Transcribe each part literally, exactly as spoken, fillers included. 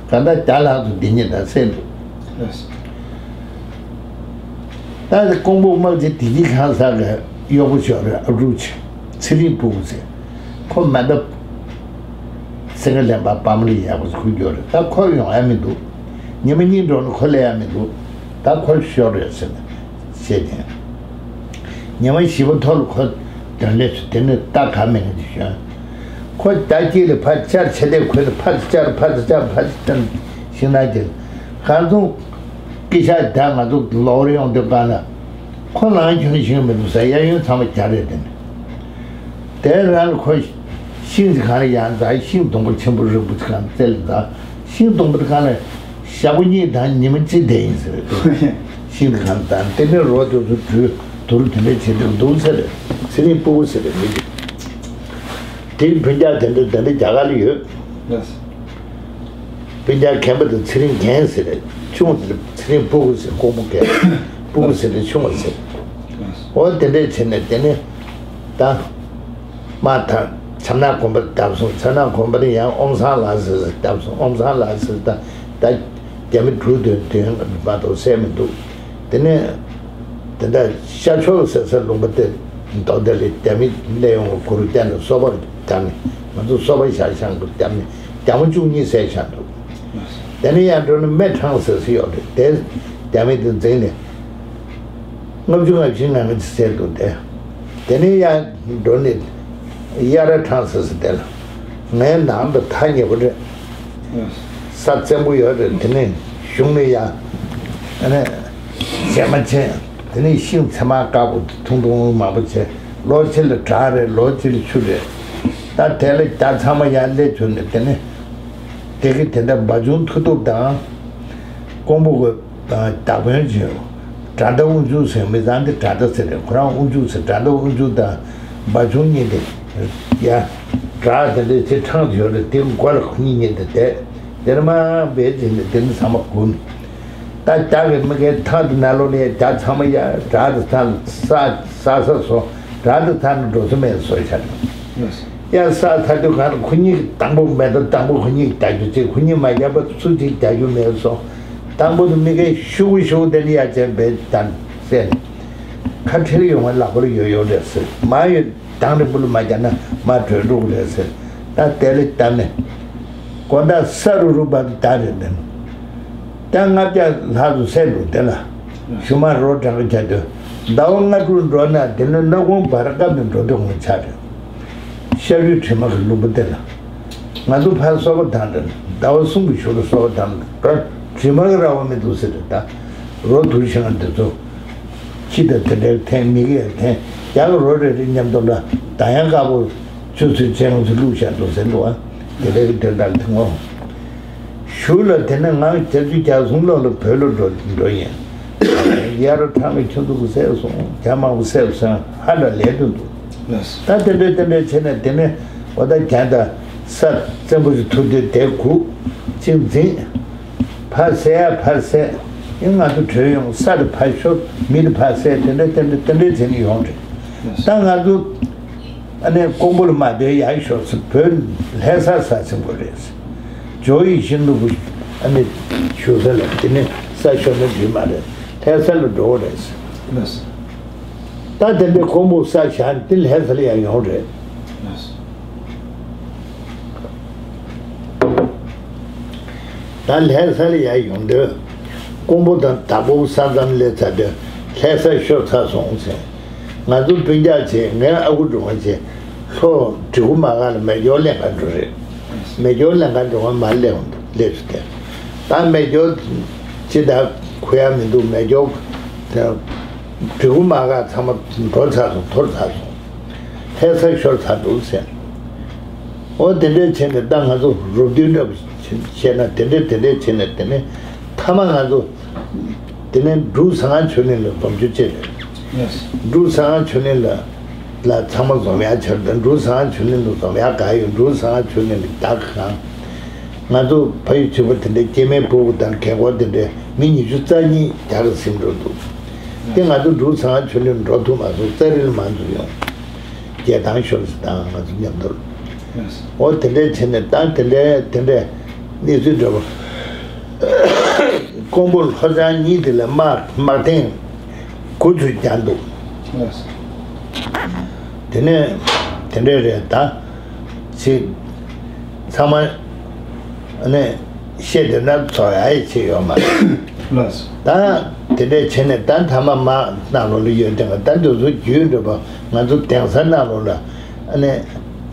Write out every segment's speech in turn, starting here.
གང་ལྟར་རྒྱ་ལག་ཏུ་འདི་ཉིད་ད་གསན་འདུག་ད་ཀོང་པོ་དམག་སྤྱི་བདེ་སྐྱིད་ཁང་གསར་གི་གཡོག་པོ་ཞོར་རེ་ཨབ་ཕྲུག་ཆེ་ཚེ་རིང་སྤུ་གུ་ཟེར། ཁོ་མ་ད་སེང་གེ་ལེན་པ་པ་མ་ལི་ཡག་པོ་ཁུར་རྒྱུ་རེད། ད་ཁོ་ཡོང་ཡ་མི་འདུག་ཉི་མ་གཉིས་འགྲོ་ན་ཁོ་སླེབས་ཡ་མི་འདུག་ད་ཁོ་ཤོར་རེད་ཟེར་ནས་བཤད་ཀྱིན། ཉི་མ་བཞི་པ་ཐོག་ལ་ཁོ་དོན་ལས་སུ་དེ་ནས་རྟ་ག་མེད་ནས་ཞོན། ཁོ་རྟ་དཀྱིལ་ལ་ཕར་བཅར་ཆེ་དེ་ཁོས་ཕར་བཅར་ཕར་བཅར་ཕར་བཅར་ཤིང་ནགས་ཀྱི་གར་སོང་། སྐད་ཆ་ད་ང་ཚོ་ལོག་རེ་ཡོང་དུས་གང་ལ་ཁོ་ལངས་ཁྱོན་ཤིང་མི་འདུག་ཟེར། གཡས་གཡོན་ཚང་མ་རྒྱ་རེད་དེ་ནས། དེ་རང་ལ་ཁོ་ཤིང་ཅིག་གང་ལ་ཡང་འཛག་ཤིང་སྡོང་པོ་ཆེན་པོ་རིང་པོ་ཅིག་གང་བཙལ་ལ་འཛག་ཤིང་སྡོང་པོ་དེ་གང་ལ་ཞག་པོ་གཉིས་དང་ཉི་མ་གཅིག་བསྡད་ཡིན་ཟེར་བས། ཤིང་དེ་གང་ལ་འཛག་དེ་ནས་རོ་དེ་ཚོ་བྲུས་དུར་དེ་འདྲ་བྱེད་དུ་འདུག་ཟེར་བས། ཚེ་རིང་སྤུ་གུ་ཟེར་བའི་མི་དེ། དེའི་སྤུན་ཀྱག་དེ་འདྲ་དེ་འདྲ་རྒྱ་གར་ལ་ཡོད། སྤུན་ཀྱག་རྒན་པ་དང་ཚེ་རིང་རྒན་ཟེར་རེད། ཆུང་བ་དེ་ཚེ་རིང་སྤུ་གུ་ཟེར། ཀོང་པོ་རྒན་སྤུ་གུ་ཟེར་རེད། ཆུང་བ་ཟེར། འོ་དེ་འདྲས་བྱས་ནས་དེ་ནས་ད་མ་ད་བྱམས་ནག་དགོན་པར་བརྒྱབ་སོང་། བྱམས་ནག་དགོན་པར་ཡང་ཨོམ་བཟང་ལགས་ཟེར་བརྒྱབ་སོང་། ཨོམ་བཟང་ལགས་ཟེར་ད་ད་རྒྱ་མི་དྲུག་དོན་དོན་མ་གཏོགས་གསལ་མི་འདུག་དེ་ནས་དེ་འདྲ་ཤར་ཕྱོགས་ཟེར་ས་ལུང་པ་དེ་མདོ་དེ་ལས་རྒྱ་མི་སླེབས་ཡོང་བ་གུ་རུ་བསྟན་ལ་སོ་པ་བརྒྱབ་ནས་ང་ཚོ་སོ་པ་ཤར་ཤང་གི་བརྒྱབ་ནས་རྒྱ་མོ་བཅུ་གཉིས་བསད་བཞག་འདུག་དེ་ནས་ཡར་འགྲོ་ནས་སྨད་འཕྲང་ཟེར་སུ་ཡོད་རེད། དེ་རྒྱ་མི་དེ་འཛིང་ནས་ལྔ་བཅུ་ང་བཞི་ང་ང་ཅི་ཟེར་འདུག་དེ། དེ་ནས་ཡར་འགྲོ་ནས་གཡའ་ར་འཕྲང་ཟེར་སུ་དེ་ལ་ངའི་ནང་དུ་ཐག་ཉེ་པོ་རེད། ས་བཙན་པོ་ཡོད་རེད། དེ་ནས་གཞུང་ནས་ཡར་ཨ་ནི་བྱེ་མ་ཆེན། དེ་ནས་ཤིང་ཚེར་མ་དཀར་པོ་ཐུང་ཐུང་མང་པོ་བྱས། ལོ་གཅིག་ལ་བྲག་རེད། ལོ་གཅིག་ལ་ཆུ་རེད། ད་དེ་ལ་རྒྱ་ཚང་མ་ཡར་སླེབས་བྱུང་ནས་དེ་ནས་དེ་གི་དེ་འདྲ་འབའ་ཆུང་མཐུ་སྟོབས་དང་ཀོང་པོ་གི་བདག་དཔོན་ཅིག་དགྲ་ཟླ་དབུ་འཇུག་ཟེར། མི་ཚང་དེ་དགྲ་ཟླ་ཟེར་རེད། ཁོ་རང་དབུ་འཇུག་ཟེར། དགྲ་ཟླ་དབུ་འཇུག་དང་འབའ་ཆུང་གཉིས་དེ་ཡ་བྲག་དེ་འདྲའི་ཚེ་འཕྲང་དུ་ཡོད་རེད། དེ་མགོ་ལ་ཁོ་གཉིས་གཉིས་དེ་བསྡད། དེར་མ་བས་དེ་ནས་དེ་ནས་ཚང་མ་གུམ། ད་རྒྱ་གི་མི་གའི་ཐང་དུ་ནང་ལོགས་ནས་རྒྱ་ཚང་མ་ཡ་བྲག་དེ་ཐང་ས་ས་ས་སོ་བྲག་དེ་ཐང་དུ་འགྲོ་ས་མེད་སོ་ཤར། ཡ་ས་ཐ་དུས་གང་ཁོ་གཉིས་ཀྱི་དང་པོ་མེ་ཏོ་དང་པོ་ཁོ་གཉིས་ཀྱི་རྒྱ་རྒྱུ་ཅིག་ཁོ་གཉིས་མ་རྒྱབ་པ་སུ་གཅིག་རྒྱ་རྒྱུ་མེད་སོང་། དང་པོ་དུ་མི་གའི་ཤུ་གུ་ཤུ་གུ་དེ་ནི་ཡ་ཅན་བས་དང་སེ། ཁ་ཁྲེལ་ཡོང་བ་ལག་པར་ཡོད་ཡོད་རེད་ཟེར། མ་ཡོད་དང་རིང་པོ་ལ་མ་རྒྱབ་ན་མ་བྲོས་འགྲོ་གི་རེད་ཟེར། ད་དེ་ལས་བཏབ་ནས་དགོང་དག་ས་རུ་རུ་བར་དུ་ད་རེད་འདན། ད་ལྔ་བརྒྱ་ལྷག་ཏུ་སད་འདུག་དེ་ལ་ཞུ་མ་རོ་གྲང་གི་བྱ་དོན་ཟླ་བ་ལྔ་དྲུག་འགྲོ་ན་དེ་ནས་སྣ་ཁུང་བར་སྐབས་ནས་འགྲོ་དུས་ངོ་ཆ་རེད། ཤ་རུས་དྲི་མ་གི་ལུང་པ་དེ་ལ་ང་ཚོ་ཕར་སོ་པ་དང་འདྲ་ཟླ་བ་གསུམ་གི་ཞོར་ལ་སོ་པ་དང་འདྲ་དྲི་མ་གི་ར་བ་མི་འདུག་ཟེར་རེད། ད་རོ་དུར་ཤིང་འདི་ཚོ། ཁྱི་དང་དེ་འདྲའི་འཐེན། མི་གི་ཡང་འཐེན། རྒྱ་གི་རོ་རེ་རེ་མཉམ་དུ་ལ་ད་ཡང་དཀར་པོ་ཆུ་ཚོད་ཅན་ཚོ་བླུགས་བཞག་འདུག་ཟེར་འདུག་ཨ། དེ་འདྲའི་དོན་དག་ཐུང་ངོ་། ཞུ་ལ་དེ་ནས་ང་བརྒྱད་ཅུ་གྱ་གསུམ་ལོ་ལ་བོད་ལ་འགྲོ་འགྲོ་ཡིན། ཡ་རོ་ཁྲ་མི་ཁྱོད་ཚོ་གི་བསད་སོང་། རྒྱ་མང་པོ་བསད་སོང་ཧ་ལ་ལས་དུ་འདུག་ད་དེ་འདྲའི་དེ་འདྲའི་བྱས་ནས་དེ་ནས་འོ་ད་རྒྱ་ད་ས་བཙན་པོ་ཞིག་ཐུག་དུས་དེ་གུག་ཅིག་འཛིང་། ཕར་བསད་ཡ་ཕར་བསད། ཡང་ང་ཚོ་བྲོས་ཡོང་། ས་དེ་ཕར་ཤོར། མི་དེ་ཕར་བསད། དེ་འདྲ་དེ་འདྲ་དེ་འདྲའི་བྱས་ནས་ཡོང་རེད། ད་ང་ཚོ་ཨ་ནི་ཀོང་པོ་ལ་མ་བསྡད་ཡར་ཤོག་ཟེར། བོད་ལྷ་ས་ས་ཆེན་པོ་རེད། ཇོ་ཡི་ཤིན་ཏུ་བུ་ཨ་ནི་བཞུགས་ས་ལ་དེ་ནི་ས་ཤོར་ན་འགྲིག་མ་རེད། ལྷ་ས་ལ་འགྲོ་དགོས་རེད། ད་དེ་འདྲའི་ཀོང་པོ་ས་བཞག་དེ་ལྷ་ས་ལ་ཡར་ཡོང་རེད། ད་ལྷ་ས་ལ་ཡར་ཡོང་དུས་ཀོང་པོ་དང་དྭགས་པོ་ས་མཚམས་སླེབས་ཚར་དུས་ལྷ་ས་ཤོར་ཚར་སོང་ཟེར། ང་ཚོ་སྤུན་ཀྱག་བྱས། ངའི་ཨ་ཁུ་འབྲོང་བ་བྱས། ལྷོ་གྲི་གུ་མ་ག་ལ་མེ་སྒྱོགས་ལེན་ག་འགྲོ་རེད། མེ་སྒྱོགས་ལེན་ག་འགྲོ་ག་མ་སླེབས་འདུག་སླེབས་སུ་བསྡད། ད་མེ་སྒྱོགས་ཅི་ད་ཁུ་ཡ་མི་འདུག་མེ་སྒྱོགས་དེ་གྲི་གུ་མ་ག་ཚང་མ་འགྲོ་ཚར་སོང་། འཐོར་ཚར་སོང་། ལྷ་ས་ཤོར་ཚར་འདུག་ཟེར། འོ་དེ་འདྲའི་བྱས་ནས་ད་ང་ཚོ་རོབ་བསྡུས་འདྲ་པོ་བྱས་ན་དེ་འདྲས་དེ་འདྲས་བྱས་ནས་དེ་ནས་མཐའ་མ་ང་ཚོ་དེ་ནས་འབྲུག་ཟ་ཁང་ཆོས་གླིང་ལ་འཛོམས་རྒྱུ་བྱས་རེད། འབྲུག་ཟ་ཁང་ཆོས་གླིང་ལ་ལ་ཚང་མ་འཛོམས་ཡག་བྱས་རེད། འབྲུག་ཟ་ཁང་ཆོས་གླིང་ལ་འཛོམས་ཡག་ག་ཡོད། འབྲུག་ཟ་ཁང་ཆོས་གླིང་ལ་རྒྱ་གང་། ང་ཚོ་ཕ་ཡུལ་གཅིག་པ་དེ་འདྲའི་སྐྱེ་དམན་ཕྲུ་གུ་དང་རྒན་འཁོགས་དེ་འདྲའི་མི་ཉི་ཤུ་རྩ་གཉིས་རྒྱ་གར་ཟིན་འགྲོ་འདུག་དེ་ང་ཚོ་འབྲུག་ཟ་ཁང་ཆོས་གླིང་འགྲོ་ཐུབ་མ་སོང་། རྩ་རི་ལ་མ་འཛུལ་ཡོང་། རྒྱལ་ཐང་ཤོར་ཟེར་དང་ང་ཚོ་མཉམ་དུ། འོ་དེ་འདྲའི་བྱས་ནས་ད་དེ་འདྲའི་དེ་འདྲའི་གནས་ཚུལ་འདྲ་པོ་ ཀོང་པོ་ལྷོ་བྱང་གཉིས་དེ་ལ་དམག་དམག་ཐེངས་དགུ་ཚུད་བརྒྱབ་འདུག་དེ་ནས་དེ་འདྲས་རེད། ད་ཅིག་ཚང་མ་ནས་བཤད་དེ་ན་ཚོགས་ཡ་ཡི་ཆེ་ཡོད་མ་རེད། ལགས་སོ། ད་དེ་འདྲས་བྱས་ནས་ད་མཐའ་མ་དམག་ནང་ལོགས་ལ་ཡོད་དེ་ང་ད་འདི་ཚོ་རྒྱུད་འགྲོ་པ་ང་ཚོ་གདན་ས་ནང་ལོགས་ལ་ཨ་ནས་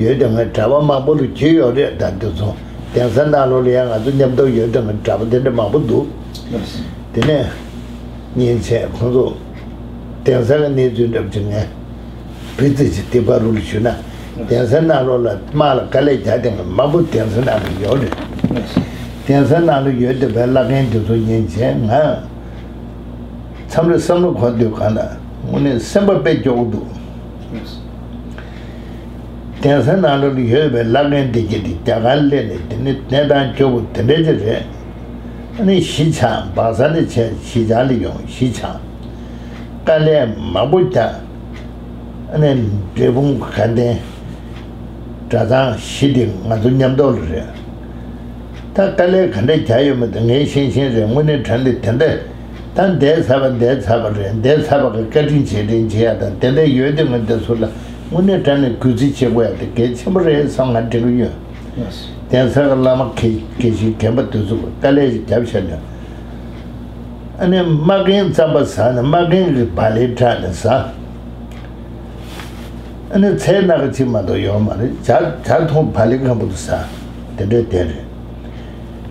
ཡོད་དེ་ང་གྲྭ་པ་མང་པོ་ལ་རྒྱུད་ཡོད་རེད། ད་འདི་ཚོ་གདན་ས་ནང་ལོགས་ལ་ཡང་ང་ཚོ་མཉམ་དུ་ཡོད་དེ་ང་གྲྭ་པ་དེ་འདྲ་མང་པོ་འདུག་ལགས་སོ། དེ་ནས་ཉིན་བྱས་ཁོང་ཚོ་གདན་ས་གི་གནས་ཚུལ་འདྲ་པོ་ཅིག་ངས་བི་ཙི་ཅི་ཏི་པ་རུ་ལ་ཞུས་ན། གདན་ས་ནང་ལོགས་ལ་དམག་ལ་དཀའ་ལས་རྒྱག་དེ་མང་པོ་གདན་ས་ནང་ལ་ཡོད་རེད། གདན་ས་ནང་ལ་ཡོད་བསྡད་པའི་བླ་རྒན་དེ་ཚོ་ཉིན་བྱས་ང་མཚམས་རེ་བསམ་བློ་འཁོར་དུས་གང་ལ་དངོས་གནས་སེམས་པ་དཔེ་སྐྱོ་པོ་འདུག་གདན་ས་ནང་ལོགས་ལ་ཡོད་པའི་བླ་རྒན་དེ་གྱད་དེ་རྒྱ་གར་སླེབས་ནས་དེ་ནི་གནས་སྟངས་སྐྱོ་པོ་དེ་འདྲ་ཅིག་རེད། ཨ་ནི་གཞིས་ཆགས་སྦག་ས་ནས་བྱས་གཞིས་ཆགས་ལ་ཡོང་། གཞིས་ཆགས་དཀའ་ལས་མང་པོ་རྒྱག་ཨ་ནི་འབྲས་སྤུངས་དགའ་ལྡན་གྲྭ་ཚང་བཞི་དེ་ང་ཚོ་མཉམ་དུ་ལ་རེད། ད་དཀའ་ལས་ག་འདྲ་རྒྱག་ཡོད་མེད་དེ་ངས་ཤེས་ཤེས་རེད། དངོས་གནས་དྲང་གནས་དེ་འདྲ་ད་འདས་ཚར་བ་འདས་ཚར་བ་རེད། འདས་ཚར་བ་གི་བཀའ་དྲིན་རྗེས་དྲན་བྱེད་ཡ་དང་དེ་འདྲ་ཡོད་དུས་ང་འདི་ཚོ་ལ་དངོས་གནས་དྲང་གནས་གུས་བརྩི་བྱེད་དགོས་ཡ་དེ་གལ་ཆེན་པོ་རེད་བསམ་ང་དྲན་གི་ཡོད། གདན་ས་གི་བླ་མ་དགེ་དགེ་བཤེས་རྒན་པ་དེ་ཚོ་གི་དཀའ་ལས་ཞིག་བརྒྱབ་བཞག་ནས་ཨ་ནི་དམག་རྒན་རྩམ་པ་ཟ་ནས་དམག་རྒན་གི་བག་ལེབ་བྲག་ནས་ཟ། ཨ་ནི་ཚལ་སྣ་ཁ་གཅིག་མ་གཏོགས་ཡོད་མ་རེད། ཇ་ཇ་འཐུང་བག་ལེབ་སྐམ་པོ་དེ་ཟ། དེ་འདྲའི་དེ་རེད།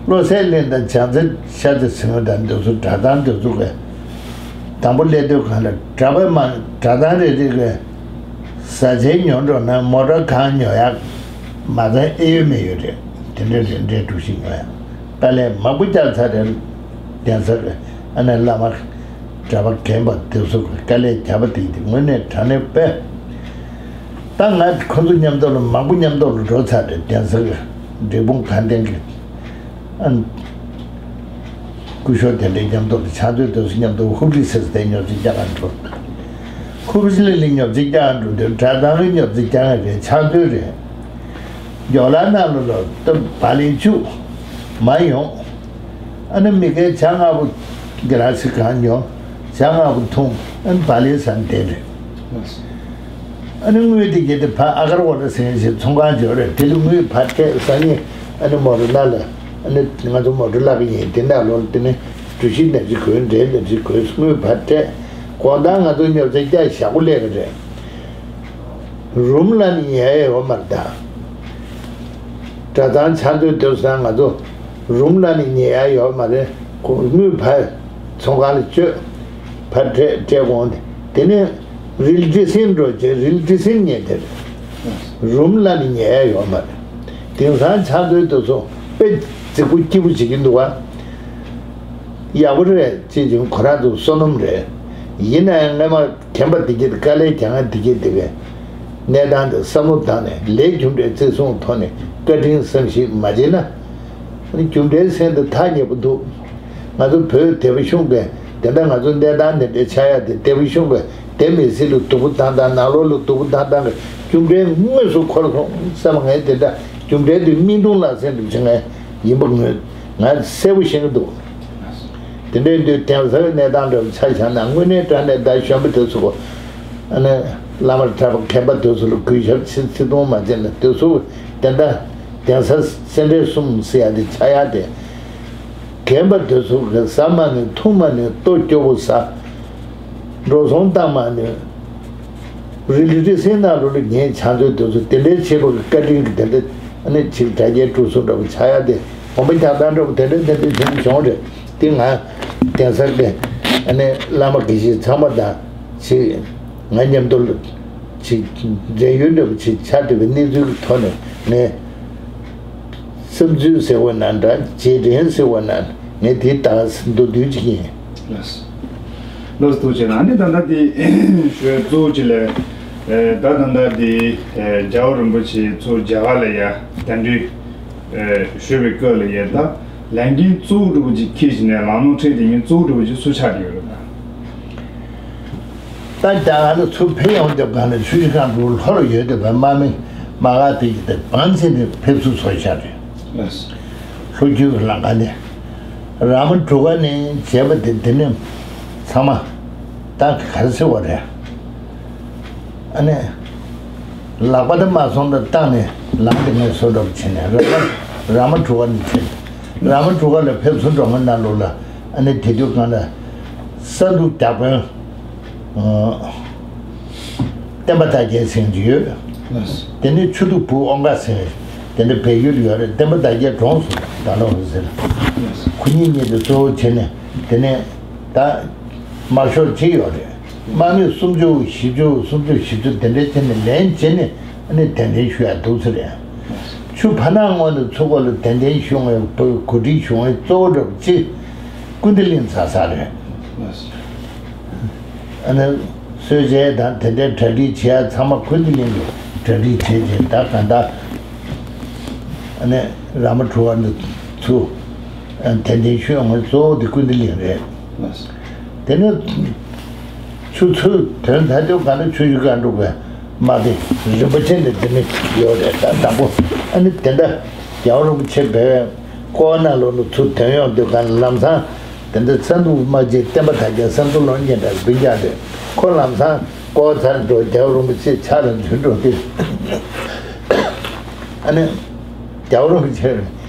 བློ་གསལ་གླིང་དང་བྱང་རྩེ་ཤར་རྩེ་ཟེར་མཁན་དང་འདི་ཚོ་གྲྭ་ཚང་འདི་ཚོ་གི་དང་པོ་སླེབས་དུས་གང་ལ་གྲྭ་པ་མ་གྲྭ་ཚང་རེ་རེ་གི་བཟའ་ཆས་ཉོ་འགྲོ་ན་མོ་ཊ་གང་ཉོ་ཡག་མ་ཚང་ཨེ་ཡོད་མེད་ཡོད་རེད། དེ་འདྲའི་རེ་འདྲའི་གྲུ་བཞི་ཉོ་ཡག་དཀའ་ལས་མང་པོ་བརྒྱབ་ཚར་རེད། གདན་ས་གི་ཨ་ནེ་བླ་མ་གྲྭ་པ་རྒན་པ་འདི་ཚོ་གི་དཀའ་ལས་བརྒྱབ་པ་དེ་དེ་དངོས་གནས་དྲང་གནས་དཔེ། ད་ང་ཁོ་ཚོ་མཉམ་དུ་ལ་མང་པོ་མཉམ་དུ་ལ་འགྲོ་ཚར་རེད། གདན་ས་གི་འབྲས་སྤུངས་དགའ་ལྡན་གི་ཨ་སྐུ་ཞབས་དེ་འདྲའི་མཉམ་དུ་ལ་ཕྱག་མཛོད་དེ་ཚོ་མཉམ་དུ་ཧུབ་རི་སེ་སེ་དེ་ཉོ་ཚིག་རྒྱག་ག་འགྲོ། ཧུབ་རི་ལི་ལི་ཉོ་ཚིག་རྒྱག་ག་འགྲོ་དུས་གྲྭ་ཚང་གི་ཉོ་ཚིག་རྒྱག་ག་རེད། ཕྱག་མཛོད་རེད། ཇོ་ལ་ནང་ལོ་ལོ་ཏུ་བ་ལི་ཆུ་མ་ཡོང་། ཨ་ནི་མི་ཁའི་ཇ་ལྔ་པོ་གི་ར་སི་གང་ཉོ། ཇ་ལྔ་པོ་འཐུང་། ཨ་ནི་བ་ལི་ཟ་འདེ་རེད། ཨ་ནི་དངུལ་དེ་གྱད་དེ་ཕ་ཨ་གར་ཝ་ལ་ཟེར་ཞིག་ཚོང་ཁང་འབྱོར་རེད། དེ་ལ་དངུལ་ཕར་སྤྲད། སང་ཉིན་ཨ་ནི་མོ་རུ་ན་ལ་ཨ་ནི་ང་ཚོ་མོ་རུ་ལག་གི་ཡིན། དེ་ནང་ལོ་ལ་དེ་ནི་གྲུ་བཞི་ནས་རི་གོས་འདྲེ་ནས་རི་གོས་དངུལ་ཕར་སྤྲད། དགོང་དག་ང་ཚོ་ཉོ་ཚེ་རྒྱ་ཞག་པོ་ལས་ཀ་རེད། རུམ་ལ་ནི་ཉལ་ཡ་ཡོད་མ་རེད་ད། གྲྭ་ཚང་ཕྱག་མཛོད་དེ་ཚོ་ང་ཚོ་རུམ་ལ་ནི་ཉལ་ཡ་ཡོད་མ་རེད། ཁོ་དངུལ་ཕར་ཚོང་ཁང་ལ་བཅོལ། ཕར་སྤྲད་སྤྲད་དགོངས་ཏེ་དེ་ནས་རིལ་ཏི་སིན་འགྲོ་བྱས་རིལ་ཏི་སིན་ཉལ་དེ་རེད། རུམ་ལ་ནི་ཉལ་ཡ་ཡོད་མ་རེད། དེང་སང་ཕྱག་མཛོད་དེ་ཚོ་དཔེ་རྫིག་པོ་སྐྱིད་པོ་བྱེད་ཀྱི་འདུག་བ། ཡག་པོ་རེད། ཅེས་ཀྱང་ཁོ་རང་ཚོ་བསོད་ནམས་རེད། ཡིན་ན་ཡང་སྔས་མ་རྒན་པ་དེ་གྱད་དཀའ་ལས་རྒྱག་མཁན་དེ་གྱད་དེ་གའི་གནས་སྟངས་དེ་བསམ་བློ་བཏང་ནས་ལས་རྒྱུ་འབྲས་བརྩི་སྲུང་ཐོག་ནས་བཀའ་དྲིན་བསམ་ཤེས་མ་བྱས་ན། རྒྱུ་འབྲས་སེམས་དེ་ཐག་ཉེ་པོ་འདུག་ང་ཚོ་བོད་སྡེ་པ་གཞུང་གིས་དེ་འདྲ་ང་ཚོ་གནས་སྟངས་དེ་འདྲ་ཆགས་ཡ་དེ་སྡེ་པ་གཞུང་གིས་སྡེ་མི་སེར་ལ་སྡུག་པོ་བཏང་སྟངས་ནང་ལོགས་ལ་སྡུག་པོ་བཏང་སྟངས་ཀྱི་རྒྱུ་འབྲས་དངོས་སུ་འཁོར་སོང་བསམ། ངས་དེ་འདྲ་རྒྱུ་འབྲས་དེ་སྨིན་ཐུང་ལ་སེམས་འདུག་ཅེས་ངས་ཡིན་པ་ངོས་ང་གསལ་པོ་ཤེས་ཀྱི་འདུག་དེ་འདྲའི་དུས་གདན་སའི་གནས་སྟངས་འདྲ་བོ་ཆ་བཞག་ན་དངོས་གནས་དྲང་གནས་ད་གཞོན་པ་དེ་ཚོ་ཨ་ནི་བླ་མ་གྲྭ་པ་མཁན་པ་དེ་ཚོ་ལ་གུས་ཞབས་ཆེ་ཆེ་གཏོང་མ་བྱས་ན་དེ་ཚོ་དེ་འདྲ་གདན་ས་སེ་འབྲས་གསུམ་ཟེར་ཡ་དེ་ཆགས་ཡ་དེ་རྒན་པ་དེ་ཚོ་གི་ཟ་མ་ནུས་འཐུང་མ་ནུས་ལྟོ་སྐྱོ་པོ་ཟ། འགྲོ་སོང་བཏང་མ་ནུས། རི་ལི་རི་སེང་ནང་ལོ་ལ་ངའི་ཕྱག་མཛོད་དེ་ཚོ་དེ་འདྲའི་ཆེ་བ་གི་བཀའ་དྲིན་གི་དེ་འདྲ་ཨ་ནི་ཅིག་དྲ་རྒྱའི་གྲུ་གསུམ་འདྲ་པོ་ཆགས་ཡ་དེ་འོ་མ་རྒྱག་སྟངས་འདྲ་པོ་དེ་འདྲ་དེ་འདྲ་བྱུང་བྱུང་རེད། དེ་ང་གདན་ས་གི་ཨ་ནི་བླ་མ་དགེ་བཤེས་ཚང་མ་དང་ཅིག་ང་མཉམ་དུ་ལ་ཅིག་འབྲེལ་ཡོད་འདྲ་པོ་ཅིག་ཆགས་བསྡད་པའི་གནས་ཚུལ་གི་ཐོག་ནས་ངས་བསམ་ཚུལ་ཟེར་བ་ན་འདྲ་རྗེས་དྲན་ཟེར་བ་ན་ངས་དེ་ལྟ་མདོར་བསྡུས་ཅིག་ཡིན། ལགས་སོ། ལགས་སོ། ཐུགས་རྗེ་ཆེ། ཨ་ནི་ད་ལྟ་དེ་ཞུ་གཙོ་བོ་ཅིག་ལས། ཨེ། ད་ད་ལྟ་དེ་ཨེ་རྒྱལ་བ་རིན་པོ་ཆེ་ཚུར་རྒྱ་གར་ལ་ཡ་གདན་འདྲེན་ཨེ་ཞུས་པའི་སྐབས་ལ་ཡ་ད་ལས་འགན་གཙོ་བོ་འདྲ་པོ་ཅིག་འཁྱེར་བྱས་ནས་ལམ་ལྷོང་ཁྲིད་དེ་ཉིན་གཙོ་བོ་འདྲ་པོ་ཅིག་སུ་ཆགས་ཀྱི་ཡོད་རེད་ད། ད་རྒྱ་གར་ལ་ཚུར་ཕེབས་ཡོང་དུས་གང་ལ་ཆུ་བཞི་སྒང་དྲུག་ལྷོ་རུ་ཡོད་དུས་བའི་དམག་མི་དམག་སྒར་དེ་ཡི་དེ་བང་ཚིགས་ནས་ཕེབས་བསུ་ཚོགས་ཤག་རེད། ལགས་སོ། ལྷོ་རྒྱུད་ཀྱི་ལམ་ཁ་ནས། ར་མ་གྲུ་ཁ་ནས་བྱས་པ་དེ། དེ་ནས་ཚང་མ་ད་ག་རེ་ཟེར་བ་རེད། ཨ་ནི་ལག་པ་དེ་མ་སོང་ད་བཏང་ནས་ལམ་དེ་ནས་སོ་འགྲོ་བྱས་ནས། ར་མ་ར་མ་གྲུ་ཁ་ནས་ཕེབས། ར་མ་གྲུ་ཁ་ལ་ཕེབས་སོ་འགྲོ་མ་ན་ལོ་ལ། ཨ་ནི་དེ་དུས་གང་ལ་ས་འདུག་རྒྱག་པའི། བསྟན་པ་དར་རྒྱས་ཟེར་གྱི་ཡོད། དེ་ནས་ཆུ་ཐུག་བུ་ཨོང་ཀ་ཟེར། དེ་འདྲ་བལ་ཡུལ་ཡོད་རེད། བསྟན་པ་དར་རྒྱས་གྲོངས་སོང་ད་ལོ་ཟེར། ཁོ་གཉིས་གཉིས་དེ་གཙོ་བོ་བྱས་ནས། དེ་ནས་ད་དམར་ཤོག་གཅིག་ཡོད་རེད། དམག་མི་སུམ་ཅུ་བཞི་བཅུ་སུམ་ཅུ་བཞི་བཅུ་དེ་འདྲ་བྱས་ནས་ལན་བྱས་ནས། ཨ་ནི་གདན་འདྲེན་ཞུ་ཡ་འདུག་ཟེར་རེད། ཆུ་བར་སྣང་ངོས་ནས་ཚུར་སྐོར་ལ་གདན་འདྲེན་ཞུ་མཁན་གོ་སྒྲིག་ཞུ་མཁན་གཙོ་བོ་འདྲ་པོ་གཅིག་ཀུན་བདེ་གླིང་ཚ་ས་རེད། ཨ་ནི་གསོལ་ཇ་དང་དེ་འདྲའི་གྲ་སྒྲིག་བྱེད་ཡ་ཚང་མ་ཀུན་བདེ་གླིང་གིས་གྲ་སྒྲིག་བྱས་རྗེས། ད་གང་ལྟར་ཨ་ནི་ར་མ་གྲུ་ཁ་ནས་ཚུར་གདན་འདྲེན་ཞུ་ཡོང་མཁན་གཙོ་བོ་དེ་ཀུན་བདེ་གླིང་རེད། དེ་ནས་ཆུ་ཚོད་དོན་ཐ་དད་ག་ནས་ཆུ་བཞི་སྒང་དྲུག་གི་དམག་སྡེ་རིན་པོ་ཆེ་འདི་འདི་ནས་ཡོད་རེད། ད་དང་པོ་ཨ་ནི་དེ་འདྲ་རྒྱལ་བ་རིན་པོ་ཆེ་བོད་ཀོ་ན་ལོ་ནས་ཚུར་ཐོན་ཡོང་དུས་ག་ལ་ལམ་སང་དེ་འདྲ་ས་འདུག་དམག་སྤྱི་བསྟན་པ་དར་རྒྱས་ས་འདུག་ལོ་ཉེ་འདྲ་སྤུན་ཀྱག་རེད། ཁོ་ལམ་སང་ཀོ་ཚར་འགྲོ། རྒྱལ་བ་རིན་པོ་ཆེ་ཕྱག་ལ་འཛུལ་འགྲོ་དུས། ཨ་ནི་རྒྱལ་བ་རིན་པོ་ཆེ་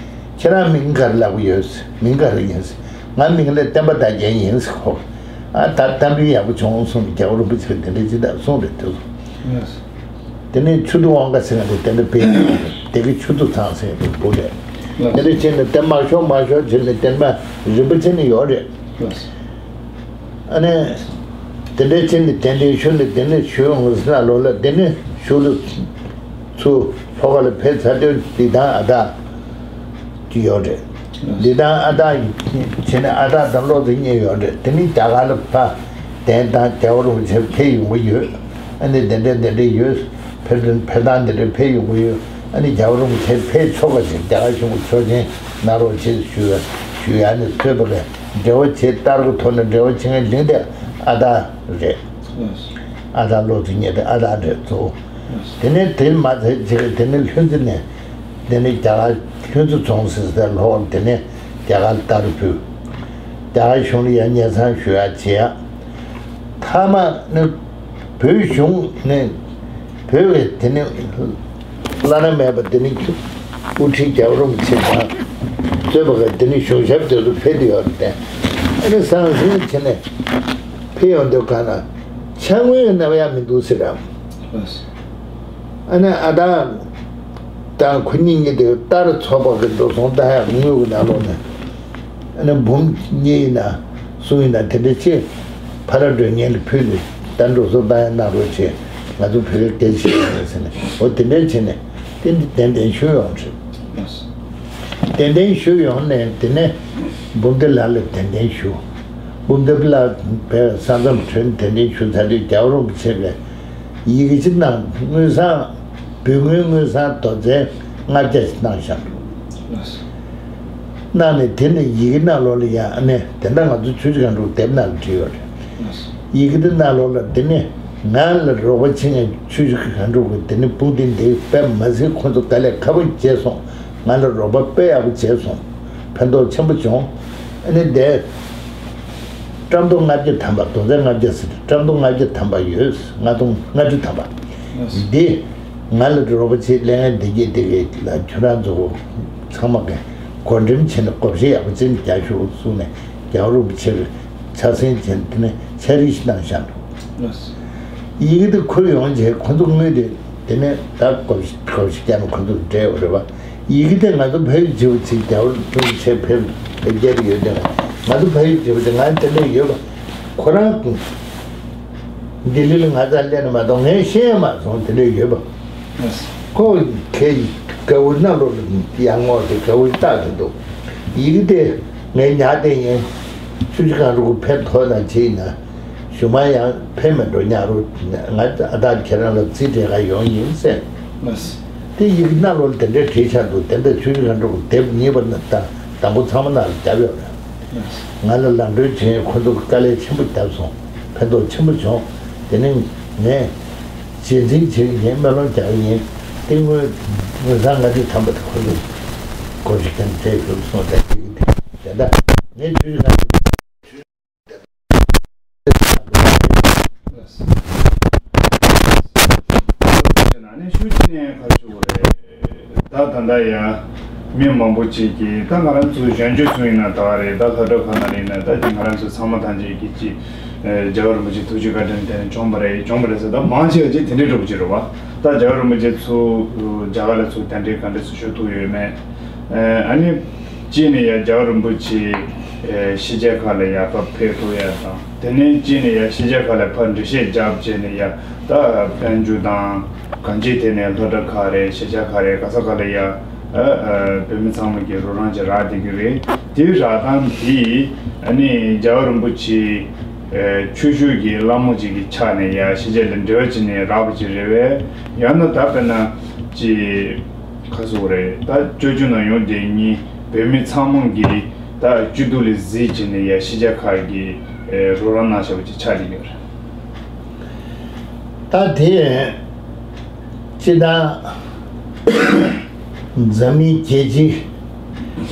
ཁྱེད་རང་མིང་ག་རེ་ལབ་ཀྱི་ཡོད། མིང་ག་རེ་ཡིན། ང་མིང་ལ་བསྟན་པ་དར་རྒྱས་ཡིན་ཟེར། ཁོ་ཨ་ད་གཏམ་དཔེ་ཡག་པོ་བྱུང་གསུངས། རྒྱལ་བ་རིན་པོ་ཆེ་དེ་འདྲ་ཅི་ལྟར་གསུངས་རེད་འདུག་དེ་ནས་ཆུ་ཐུག་ཨོང་ཀ་ཟེར་མཁན་དེ་དེ་འདྲ་དཔེ་དེ་གི་ཆུ་ཐུག་ཚང་ཟེར་མཁན་དེ་འདུག་རེད། དེ་འདྲ་བྱས་ནས་དེ་དམར་ཤོག་དམར་ཤོག་བྱས་ནས་བསྟན་པ་རིན་པོ་ཆེ་ནས་ཡོད་རེད། ཨ་ནི་དེ་འདྲ་བྱས་ནས་གདན་འདྲེན་ཞུས་ནས། དེ་ནས་ཞུ་ཡོང་ཟེར་ན་ལོ་ལ། དེ་ནས་ཞུ་ལ་ཚུར་ལྷོ་ཁ་ལ་ཕེབས་ཚར་དུས་འདི་དང་ཨ་ད་ཅིག་ཡོད་རེད། འདི་དང་ཨ་ད་བྱས་ནས་ཨ་ད་དང་བློ་རྩེ་གཉིས་ཡོད་རེད། དེ་ནས་རྒྱ་གར་ལ་ཕ་གདན་དང་རྒྱལ་བ་རིན་པོ་ཆེ་ཕེབས་ཡོང་གི་ཡོད། ཨ་ནི་དེ་འདྲ་དེ་འདྲ་ཡོད། ཕེབས་ཕེབས་སྟངས་དེ་འདྲ་ཕེབས་ཡོང་གི་ཡོད། ཨ་ནི་རྒྱལ་བ་རིན་པོ་ཆེ་ཕེབས་ཆོག་ག་ཅིག་རྒྱ་གར་གཞུང་གི་ཆོག་མཆན་གནང་རོགས་བྱེད་ཞུ་ཞུ་ཡ་ནི་གཙོས་པ་གི་འབྲེལ་བ་བྱེད། ལྟ་སྐོར་ཐོག་ནས་འབྲེལ་བ་བྱེད་མཁན་གླིང་དེ་ཨ་ད་རེད། ཨ་ད་བློ་རྩེ་གཉིས་དེ་ཨ་ད་རེད་གཙོ་བོ། དེ་ནས་དེ་མ་ཚད་ཅིག་དེ་ནས་ལྷུན་རྩེ་ནས། དེ་ནས་རྒྱ་གར་ལྷུན་རྩེ་རྫོང་ཟེར་སའི་ལྷོ་ཁ་དེ་ནས་རྒྱ་གར་ལྟ་རུ་ཕུལ། རྒྱ་གར་གཞུང་ལ་ཡང་སྙན་སེང་ཞུ་ཡ་བྱེད་ཡ། མཐའ་མ་ནི་བོད་གཞུང་ནས་བོད་ཀྱི་དེ་ནས་བླ་ན་མེད་པ་དེ་ནས་དབུ་ཁྲིད་རྒྱལ་བ་རིན་པོ་ཆེ་དང་གཙོས་པ་གི་དེ་ནས་གཞུང་ཞབས་དེ་ཚོ་ཕེབས་བསྡད་ཡོད་རེད་དེ། ཨ་ནི་ཟང་ཟིང་བྱས་ནས་ཕེབས་ཡོང་དུས་ག་ན་ཕྱག་དངུལ་གནང་ཡ་མི་འདུག་ཟེར་རམ། ཨ་ནི་ཨ་ད་དང་ཁོ་གཉིས་གཉིས་དེ་ལྟར་ཚོགས་པ་གི་འགྲོ་སོང་ལྟ་ཡ་དངུལ་གི་ནང་ལོགས་ནས། ཨ་ནི་འབུམ་གཉིས་ཡིན་ན་གསུམ་ཡིན་ན་དེ་འདྲ་ཅིག་ཕ་ར་མགྲོན་གཉེར་ལ་ཕུལ་ནས། ད་འགྲོ་སོང་ལྟ་ཡ་གནང་རོགས་བྱེད། ང་ཚོ་བོད་སྐད་ཤེས་ཡོད་ཟེར་ནས། འོ་དེ་འདྲ་བྱས་ནས་དེ་འདི་གདན་འདྲེན་ཞུ་ཡོང་རེད། གདན་འདྲེན་ཞུ་ཡོང་ནས་དེ་ནས་འབུམ་སྡེ་ལགས་ལ་གདན་འདྲེན་ཞུ། འབུམ་སྡེ་ལགས་བས་ས་མཚམས་གྲོལ་ནས་གདན་འདྲེན་ཞུ་ཚར་དུས་རྒྱལ་བ་རིན་པོ་ཆེ་གིས་ཡི་གེ་ཅིག་གནང་། དངུལ་སྲང་། བོད་དངུལ་དངུལ་སྲང་རྡོག་རྩ་ལྔ་བརྒྱ་ཞིག་གནང་བཞག་འདུག་གནང་ནས་དེ་ནི་ཡི་གེ་ནང་ལོགས་ལ་ཡང་ཨ་ནི་དེ་འདྲ་ང་ཚོ་ཆུ་བཞི་སྒང་དྲུག་དེབ་ནང་ལ་བྲིས་ཡོད་རེད། ཡི་གེ་དེ་ནང་ལོགས་ལ་དེ་ནི་ང་ལ་རོགས་པ་བྱེད་མཁན་ཆུ་བཞི་སྒང་དྲུག་གི་དེ་ནི་དཔུང་སྡེ་འདི་དཔེ་མ་སྲིད་ཁོ་ཚོ་དཀའ་ལས་ཁག་པོ་བྱས་སོང་། ང་ལ་རོགས་པ་དཔེ་ཡག་པོ་བྱས་སོང་། ཕན་ཐོགས་ཆེན་པོ་བྱུང་། ཨ་ནི་དེ་བཀྲམ་རྡོ་ལྔ་བརྒྱ་ཐམ་པ། རྡོག་རྩ་ལྔ་བརྒྱ་ཟེར་ཏེ་བཀྲམ་རྡོ་ལྔ་བརྒྱ་ཐམ་པ་ཡོད། ལྔ་སྟོང་ལྔ་བཅུ་ཐམ་པ། འདི་ང་ལ་རོགས་པ་བྱེད་སླེབས་མཁན་བདེ་སྐྱིད་བདེ་སྐྱིད་ལ་ཁྱོད་རང་ཚོ་ཚང་མ་གིས་བགོ་འགྲེམས་བྱས་ནས་བགོ་བཤའ་ཡག་པོ་ཅིག་རྒྱག་ཤོག་གསུངས་ནས་རྒྱལ་བ་རིན་པོ་ཆེར་ཕྱག་འཚལ་བྱས་ནས་དེ་ནས་ཕྱག་བྲིས་ཤིག་གནང་བཞག་འདུག་ཡི་གེ་དེ་ཁུར་ཡོང་རྗེས་ཁོ་ཚོ་དངུལ་དེ་དེ་ནས་ད་བགོ་བཤའ་བགོ་བཤའ་བརྒྱབ་ནས་ཁོ་ཚོ་སྤྲད་ཡོད་རེད་པ། ཡི་གེ་དེ་ང་ཚོ་ཕ་ཡུལ་བྱེད་པོ་ཅིག་རྒྱལ་བ་རིན་པོ་ཆེ་ཕེབས་ཕེབས་རྒྱབ་ཡོད་དེ། ང་ཚོ་ཕ་ཡུལ་བྱེད་པོ་ཅིག་ང་དེ་འདྲ་ཡོད་པ། ཁོ་རང་ལྡི་ལི་ལ་ང་ཚོ་སླེབས་ནས་མ་གཏོགས་ངས་ཤེས་ཡ་མ་སོང་། དེ་འདྲ་ཡོད་པ། ཁོ་ཁའི་ག་བུར་ནང་ལོགས་ལ་ཡར་སྔོག་དེ་ག་བུར་བཏགས་དེ་འདུག་ཡི་གེ་དེ་ངས་ཉར་བསྡད་ཡིན། ཆུ་བཞི་སྒང་དྲུག་ཕེབས་ཐུབ་ན་བྱས་ན། གཞུག་མ་ཡང་ཕེབས་མི་འགྲོ་ཉར་རོགས། ང་ཨ་ད་ཁྱེད་རང་ལ་རྩིས་སྤྲད་ག་ཡོང་ཡིན་ཟེར། དེ་ཡི་གེ་ནང་ལོགས་ལ་དེ་འདྲ་བྲིས་ཆགས་འདུག་དེ་འདྲ་ཆུ་བཞི་སྒང་དྲུག་དེབ་གཉིས་པ་ནི་ད་དང་པོ་ཚང་མ་ནང་ལ་བརྒྱབ་ཡོད་རེད། ང་ལ་ལམ་གྲོན་བྱེད་མཁན་ཁོ་ཚོ་གིས་དཀའ་ལས་ཆེན་པོ་བརྒྱབ་སོང་། ཕན་ཐོགས་ཆེན་པོ་བྱུང་། དེ་ནས་ངས་རྗེས་འཛིན་བྱེད་ཀྱི་ཡིན། སྨོན་ལམ་རྒྱག་གི་ཡིན། དེ་དངུལ་དངུལ་སྲང་ལྔ་བཅུ་ཐམ་པ་དེ་ཁོ་ཚོ་བགོ་བཤའ་བརྒྱབ་ནས་སྤྲད་ཤོག་གསུངས་ཏེ། དེ་འདྲ། ངས་ཆུ་ཚོད་ཁ་ནས་ཤུགས་ཆེ་ནས་ཁ་ཤུ་རེད། ད་ད་ལྟ་ཡ་མི་མང་པོ་ཅིག་གིས་ད་ང་རང་ཚོ་གཞོན་སྐྱེས་ཚོ་ཡིན་ན་ད་རེད། ད་ལྷོ་བྲག་ཁ་ན་ཡིན་ན་ད་ཅིག་ང་རང་ཚོ་ཚང་མ་ཐམས་ཅད་ཀྱིས་ཅིག་རྒྱལ་བ་རིན་པོ་ཆེ་ཐུགས་རྗེ་བཀའ་དྲིན་དེ་ནས་བྱུང་བ་རེད། བྱུང་བ་རེད་ཟེར། ད་མང་ཆེ་བ་ཅིག་དེ་འདྲའི་འདྲ་པོ་ཅིག་རེད་བ། ད་རྒྱལ་བ་རིན་པོ་ཆེ་ཚོ་རྒྱ་གར་ལ་ཚོ་གདན་འདྲེན་ག་འདྲ་ཚོ་ཞུ་ཐུབ་ཡོད་མེད། ཨ་ནི་གཅིག་ནས་ཡ་རྒྱལ་བ་རིན་པོ་ཆེ་ཕྱི་རྒྱལ་ཁག་ལ་ཡ་ཕར་ཕེབས་ཐུབ་ཡ་དང་། དེ་ནས་གཅིག་ནས་ཡ་ཕྱི་རྒྱལ་ཁག་ལ་ཕར་འགྲེལ་བཤད་རྒྱབ་བྱས་ནས་ཡ་ད་བོད་བརྒྱུད་དང་གང་ཅིའི་ཐད་ནས་སློབ་གྲྭ་ཁག་རེད། གཞིས་ཆགས་ཁག་རེད། ག་ས་ག་ལ་ཡ་ཨ་ཨ་བོད་མི་ཚང་མ་གི་རོགས་རམ་ཅིག་རག་བསྡད་ཀྱི་རེད། དེའི་རག་སྟངས་དེ་ཨ་ནི་རྒྱལ་བ་རིན་པོ་ཆེ་ཨ་ཆོས་ཞུགས་ཀྱི་བླ་མ་ཅིག་གི་ཆ་ནས་ཡ་ཕྱི་རྒྱལ་ལ་འབྲེལ་བ་བྱས་ནས་རག་པ་ཅིག་རེད་པས། ཡང་ན་ད་དཔེར་ན་ཅིག་ག་ཟེར་དགོས་རེད། ད་སྤྱོད་བརྒྱུད་ནང་ཡོང་བསྡད་མཁན་བོད་མི་ཚང་མ་གི་ད་སྤྱི་འཐུས་ལ་གཟིགས་བྱས་ནས་ཡ་ཕྱི་རྒྱལ་ཁག་གི་ཨེ་རོགས་རམ་གནང་བཞག་པ་ཅིག་ཆགས་བསྡད་ཡོད་རེད། ད་དེ་སྤྱིར་བཏང་འཛམ་གླིང་རྒྱལ་སྤྱིའི་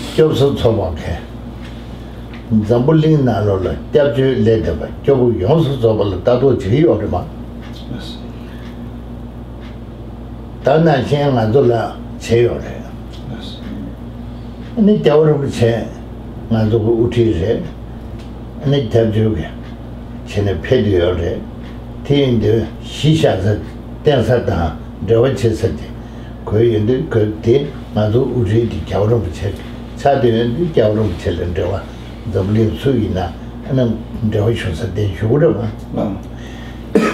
སྐྱོབ་གསོ་ཚོགས་པ་གིས་འཛམ་བུ་གླིང་ནང་ལོགས་ལ་སྐྱབས་བཅོལ་སླེབས་བསྡད་པ་སྐྱོ་པོ་ཡོངས་སུ་རྫོགས་པ་ལ་ལྟ་རྟོག་བྱེད་ཀྱི་ཡོད་རེད་མ། ད་ནང་བཞིན་ང་ཚོ་ལ་བྱས་ཡོད་རེད། ཨ་ནི་རྒྱལ་བ་རིན་པོ་ཆེ་ང་ཚོ་གི་དབུ་ཁྲིད་རེད། ཨ་ནི་སྐྱབས་བཅོལ་གྱི་བྱས་ནས་ཕེབས་བསྡད་ཡོད་རེད། དེ་ཡིན་དུས་གཞིས་བཞག་ས་བརྟེན་ས་དང་འབྲེལ་བ་བྱེད་ས་དེ་དགོས་ཡོད་དུས་དགོས་དེ་ང་ཚོ་དབུ་ཁྲིད་དེ་རྒྱལ་བ་རིན་པོ་ཆེ་ཆགས་བསྡད་ཡོད་དུས་རྒྱལ་བ་རིན་པོ་ཆེ་ལ་འབྲེལ་བ། འཛམ་བུ་གླིང་སུ་ཡིན་ན་ཨ་ནི་འབྲེལ་བ་ཞུ་ས་དེ་ཞུ་གི་རེད་བ། ལགས།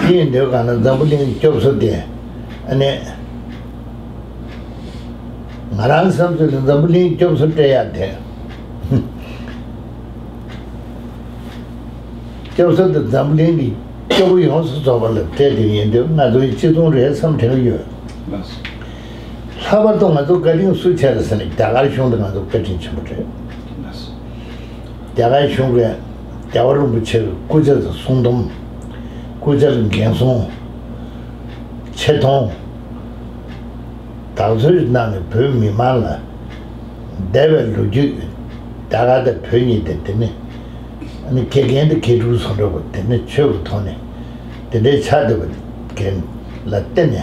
དེ་ཡིན་དུས་གང་ལ་འཛམ་བུ་གླིང་སྐྱོབ་གསོ་དེ་ཨ་ནི་ང་རང་བསམ་ཚུལ་ལ་འཛམ་བུ་གླིང་སྐྱོབ་གསོ་སྤྲད་ཡ་དེ། སྐྱོབ་གསོ་དེ་འཛམ་བུ་གླིང་གི་སྐྱོ་པོ་ཡོངས་སུ་རྫོགས་པ་ལ་སྤྲད་དེ་ཡིན་དུས་ང་ཚོའི་གཅིག་མཚུངས་རེད་བསམ་དྲན་གྱི་ཡོད། ལགས། ལྷག་པར་དུ་ང་ཚོ་བཀའ་དྲིན་སུ་ཆེ་རེད་ཟེར་ན་རྒྱ་གར་གཞུང་དེ་ང་ཚོ་བཀའ་དྲིན་ཆེན་པོ་རེད། ལགས། རྒྱ་གར་གཞུང་གིས་རྒྱལ་བ་རིན་པོ་ཆེ་གི་སྐུ་ཕྱྭ་དང་གསུང་དུམ། སྐུ་ཕྱྭ་གི་འགན་སྲུང་། ཆེ་མཐོང་། དག་ཚོད་གནང་ནས་བོད་མི་མང་ལ་འདས་པའི་ལོ་རྒྱུས། རྒྱ་གར་དང་བོད་གཉིས་དེ་དེ་ནི་ཨ་ནི་དགེ་རྒན་དང་དགེ་ཕྲུག་བཟོ་འདྲ་བོ་དེ་ནི་ཆོས་ཀྱི་ཐོག་ནས་དེ་འདྲའི་ཆགས་བསྡད་པ་རྒན་ལ་བརྟེན་ནས་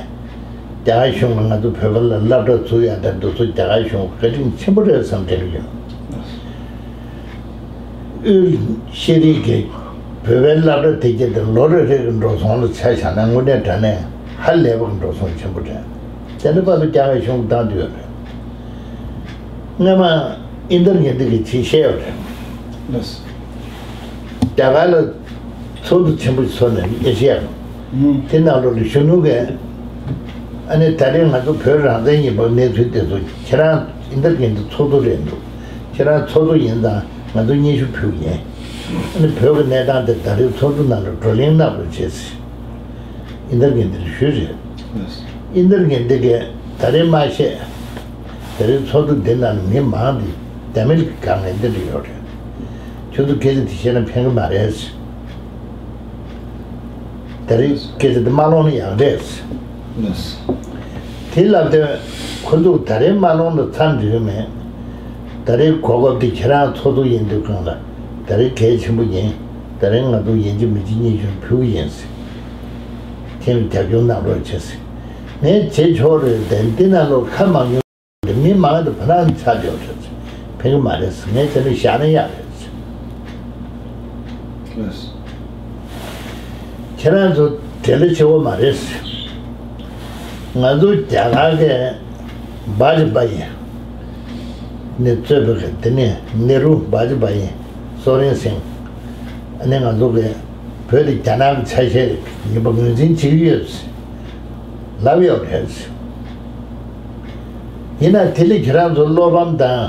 རྒྱ་གར་གཞུང་གིས་ང་ཚོ་བོད་པ་ལ་སློབ་གྲྭ་བཙུགས་ཡ་དང་འདུག་སེ་རྒྱ་གར་གཞུང་བཀའ་དྲིན་ཆེན་པོ་རེད་བསམ་དྲན་གྱི་ཡོད། དབུས་ཤེས་རིག་གི་བོད་པའི་སློབ་གྲྭ་དེ་གྱད་དེ་ལོ་རེ་རེ་གི་འགྲོ་སོང་ལ་ཆ་བཞག་ན་དངོས་གནས་དྲང་གནས་ཧ་ལས་པ་གི་འགྲོ་སོང་ཆེན་པོ་རེད། དེ་འདྲ་བར་དུ་རྒྱ་གར་གཞུང་གིས་བཏང་བསྡད་ཡོད་རེད། སྔོན་མ་ཨིན་དར་གྱིན་དི་གིས་ཅིག་བཤད་ཡོད་རེད། ལགས། རྒྱ་གར་ལ་ཚོགས་འདུ་ཆེན་པོ་ཞིག་ཚོགས་ནས་ཨེ་ཤེ་ཡ། ཨུམ། དེ་ནང་ལོགས་ལ་གཞོན་ནུ་གིས་ཨ་ནི་ད་རེས་ང་ཚོ་བོད་རང་བཙན་ཡིན་པ་གནས་ཚུལ་དེ་ཚོ་ཁྱེད་རང་ཨིན་དར་གྱིན་དི་ཚོགས་གཙོ་རེད་འདུག་ཁྱེད་རང་ཚོགས་གཙོ་ཡིན་ཙང་ང་ཚོ་སྙན་ཞུ་ཕུལ་གྱི་ཡིན། ཨ་ནི་བོད་ཀྱི་གནས་སྟངས་དེ་ད་རེས་ཚོགས་འདུ་ནང་ལ་བགྲོ་གླེང་གནང་རོགས་བྱེད་ཟེར། ཨིན་དར་གྱིན་དི་ལ་ཞུས་རེད། ལགས། ཨིན་དར་གྱིན་དི་གིས་ད་རེས་མ་བཤད། ད་རེས་ཚོགས་འདུ་འདི་ནང་ལ་མི་མང་འདི་ད་མི་ལ་དགའ་ངན་འདི་འདྲ་ཡོད་རེད། ཁྱོད་ཚོ་སྐད་ཆ་འདི་བཤད་ན་ཕན་གི་མ་རེད། ད་རེས་སྐད་ཆ་འདི་མ་སློང་ན་ཡག་རེད། ལགས། དེ་ལབ་དུས་ཁོ་ཚོ་ད་རེས་མ་སློང་ན་ཚར་འགྲོ་གི་མེད། ད་རེས་གོ་སྐབས་འདི་ཁྱེད་རང་ཚོགས་གཙོ་ཡིན་དུས་གང་ལ་ད་རེས་གལ་ཆེན་པོ་ཡིན། ད་རེས་ང་ཚོ་ཡིན་གཅིག་མིན་གཅིག་སྙན་ཞུ་ཕུལ་གི་ཡིན་ཟེར། ཁྱེད་རང་རྒྱབ་སྐྱོར་གནང་རོགས་བྱེད་ཟེར། ངས་བྱེད་ཆོག་རེད་དེ། འདི་ནང་ལོགས་ཁ་མང་ཉུང་མི་མང་དུ་ཕ་རང་ཆ་འཇོག་བྱེད་ཟེར། ཕན་གི་མ་རེད་ཟེར། ངས་བྱས་ན་བཞག་ན་ཡག་རེད་ཟེར། ལགས། ཁྱེད་རང་ཚོ་དེ་ལས་ཆེ་བོ་མ་རེད་ཟེར། ང་ཚོ་རྒྱ་གར་གྱི་བཱ་ཇི་པ་ཡི་ནས་གཙོས་པའི་དེ་ནས་ནེ་རུ་བཱ་ཇི་པ་ཡི་སོ་རེན་སིང་ཨ་ནི་ང་ཚོ་གི་བོད་དེ་རྒྱ་ནག་གི་ཆ་ཤས་ཡིན་པ་ངོས་འཛིན་བྱེད་ཀྱི་ཡོད་ཟེར་ལབ་ཡོད་རེད་ཟེར། ཡིན་ན་དེ་ལས་ཁྱེད་རང་ཚོ་བློ་ཕམ་དང་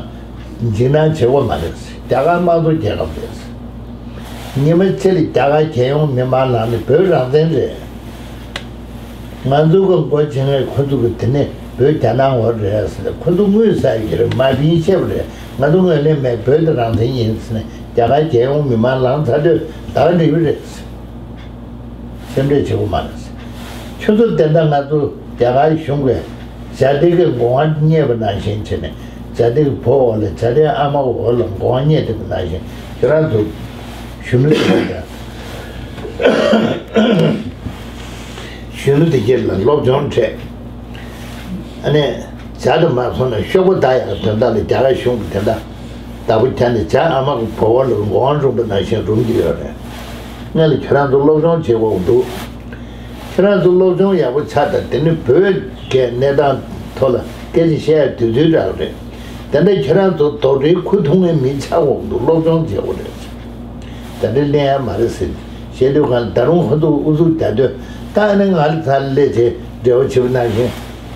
འཇིགས་སྣང་བྱེད་དགོས་མ་རེད་ཟེར། རྒྱ་གར་དམངས་གཙོ་རྒྱལ་ཁབ་རེད་ཟེར། ཉི་མ་གཅིག་ལ་རྒྱ་གར་རྒྱལ་ཡོངས་མི་མང་ལངས་ནས་བོད་རང་བཙན་རེད། ང་ཚོ་གི་མགོ་བྱེད་མཁན་ཁོ་ཚོ་གི་དེ་ནས་བོད་རྒྱ་ནག་འོག་རེད་ཟེར་ནས་ཁོ་ཚོ་དངུལ་ཟ་ཡི་རེད། མ་བིན་བཤད་པ་རེད། ང་ཚོ་ངོས་ལེན་མེད། བོད་དེ་རང་བཙན་ཡིན་ཟེར་ནས་རྒྱ་གར་རྒྱལ་ཡོངས་མི་མང་ལངས་ཚར་དུས་ད་ག་འགྲིག་གི་རེད། སེམས་ཁྲལ་བྱེད་དགོས་མ་རེད། ཁྱོད་ཚོ་དེ་འདྲ་ང་ཚོ་རྒྱ་གར་གཞུང་གིས་ཞྭ་སྟག་གི་མགོ་དབང་བརྙེས་པ་ནང་བཞིན་བྱས་ནས་ བྱ་དེ་གི་བུ་འོག་ལ་བྱ་དེའི་ཨ་མ་གི་འོག་ལ་མགོ་དབང་བརྙེས་དེ་གི་ནང་བཞིན་ཁྱོད་རང་ཚོ་གཞོན་ནུ་དེ་ག་གཞོན་ནུ་དེ་གྱེར་ལ་སློབ་སྦྱོང་སྤྲད། ཨ་ནི་བྱ་དེ་མ་སོང་ན་གཤོག་པ་བདའ་ཡག་དོན་དག་ལ་རྒྱ་གར་གཞུང་གི་དེ་འདྲ་བདག་པོ་བྱ་ནས་བྱ་ཨ་མ་གི་བུ་འོག་ལ་མགོ་དབང་རུམ་པ་ནང་བཞིན་རུམ་གྱི་ཡོད་རེད། ངས་ལ་ཁྱོད་རང་ཚོ་སློབ་སྦྱོང་བྱེད་དགོས་འདུག་ཁྱེད་རང་ཚོ་སློབ་སྦྱོང་ཡག་པོ་ཆགས་དང་དེ་ནི་བོད་སྐད་གནས་སྟངས་ཐོག་ལ་སྐད་ཆ་བཤད་ཡ་དུས་ཚོད་རག་རེད། དེ་འདྲ་ཁྱེད་རང་ཚོ་རྡོག་ཁྲེས་ཁུ་འཐུང་བའི་མི་ཆགས་འོག་ཏུ་སློབ་སྦྱོང་བྱེད་དགོས་རེད། ད་རེས་ལེན་ཡ་མ་རེད་ཟེར་བཤད་དུས་གང་ལ་ད་རུང་ཧུ་ཐུག་ཨུ་ཚུགས་རྒྱག་དུས་ད་ཨ་ནི་ང་ལ་ཚར་ལས་བྱེད་འབྲེལ་བ་བྱེད་པ་ནང་བཞིན་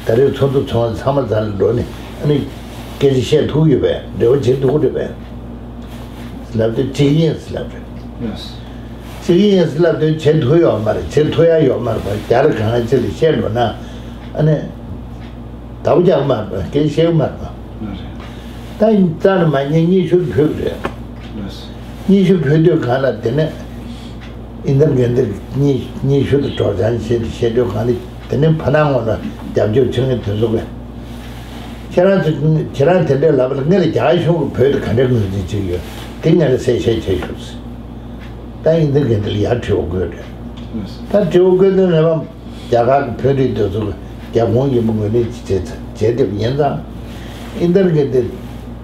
ད་རེས་ཚོགས་འདུ་ཚོགས་ཚང་མ་ཚར་ལ་འགྲོ་ནས་ཨ་ནི་སྐད་ཆ་བཤད་ཐུབ་ཡོད་པས་འབྲེལ་བ་བྱེད་ཐུབ་ཀྱི་རེད་པས། ལབ་དུས་གཅིག་ཡིན་ཟེར་ལབ་རེད། ཡེས། གཅིག་ཡིན་ཟེར་ལབ་དུས་བྱེད་ཐུབ་ཡོད་མ་རེད། བྱེད་ཐུབ་ཡ་ཡོད་མ་རེད་པ། རྒྱ་ར་གང་ཅི་ལ་བཤད་འགྲོ་ན་ཨ་ནི་ལྡབ་རྒྱག་མ་རེད་པ། སྐད་བཤད་མ་རེད་པ། ལགས་རེད། ད་ཡིན་རྩ་ནས་མ་ཉན་ཉི་ཤུ་ཕུལ་རེད། ལགས། ཉི་ཤུ་ཕུལ་དུས་གང་ལ་དེ་ནས་ཨིན་དར་གེ་འདིར་ཉི་ཉི་ཤུ་དུ་སྒྲོག་སྦྱང་བྱེད་བཤད་དུས་གང་ལ་དེ་ནས་ཕ་ནང་ངོ་ལ་རྒྱབ་སྐྱོར་བྱེད་མཁན་དེ་ཚོ་གི་ཁྱེད་རང་ཚོ་ཁྱེད་རང་དེ་འདྲས་ལབ་པ་ལ་ངས་ལ་རྒྱ་གར་གཞུང་གི་བོད་དུ་ག་འདྲས་ངོས་འཛིན་བྱེད་ཀྱི་ཡོད་དེ་ངས་ལ་གསལ་བཤད་བྱེད་ཤོག་ཟེར། ད་ཨིན་དར་གེ་འདི་ལ་ཡར་དྲི་བ་བཀོད་རེད། ད་དྲི་བ་བཀོད་དུས་ནས་བམ་རྒྱ་གར་གྱི་བོད་རིགས་དེ་ཚོ་རྒྱབ་ཁུངས་ཡིན་པ་ངོས་ལེན་བྱེད་བྱེད་བསྡད་པ་ཡིན་ཙང་། ཨིན་དར་གེ་འདི་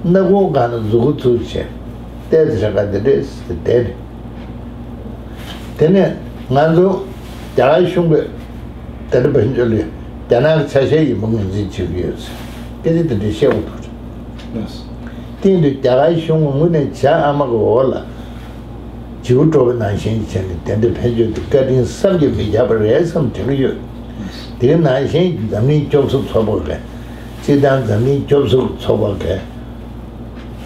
སྣ་ཁུང་སྒང་ལ་མཛུ་གུ་བཙུགས་བྱས་ལྟས་ཚེ་རེ་འགའ་འདི་འདྲས་ཟེར་བསྡད་ནས། དེ་ནས་ང་ཚོ་རྒྱ་གར་གཞུང་གིས་དེ་འདྲ་ཕན་ཆད་ལས་རྒྱ་ནག་གི་ཆ་ཤས་ཡིན་པ་ངོས་འཛིན་བྱེད་ཀྱི་ཡོད་ཟེར་སྐད་ཆ་དེ་འདྲ་བཤད་དགོས་འདུག་ཟེར། དེ་ཡིན་དུས་རྒྱ་གར་གཞུང་གི་ངོས་ནས་བྱ་ཨ་མ་གི་འོག་ལ་བྱིའུ་འགྲོ་བའི་ནང་བཞིན་བྱས་ནས་དེ་འདྲ་ཕན་ཆད་དེ་བཀའ་དྲིན་བསམ་གྱིས་མི་ཁྱབ་པ་རེད་བསམ་དྲན་གྱི་ཡོད། དེའི་ནང་བཞིན་འཛམ་གླིང་སྐྱོབ་གསོ་ཚོགས་པ་གི་སྤྱིར་བཏང་འཛམ་གླིང་སྐྱོབ་གསོ་ཚོགས་པ་གི་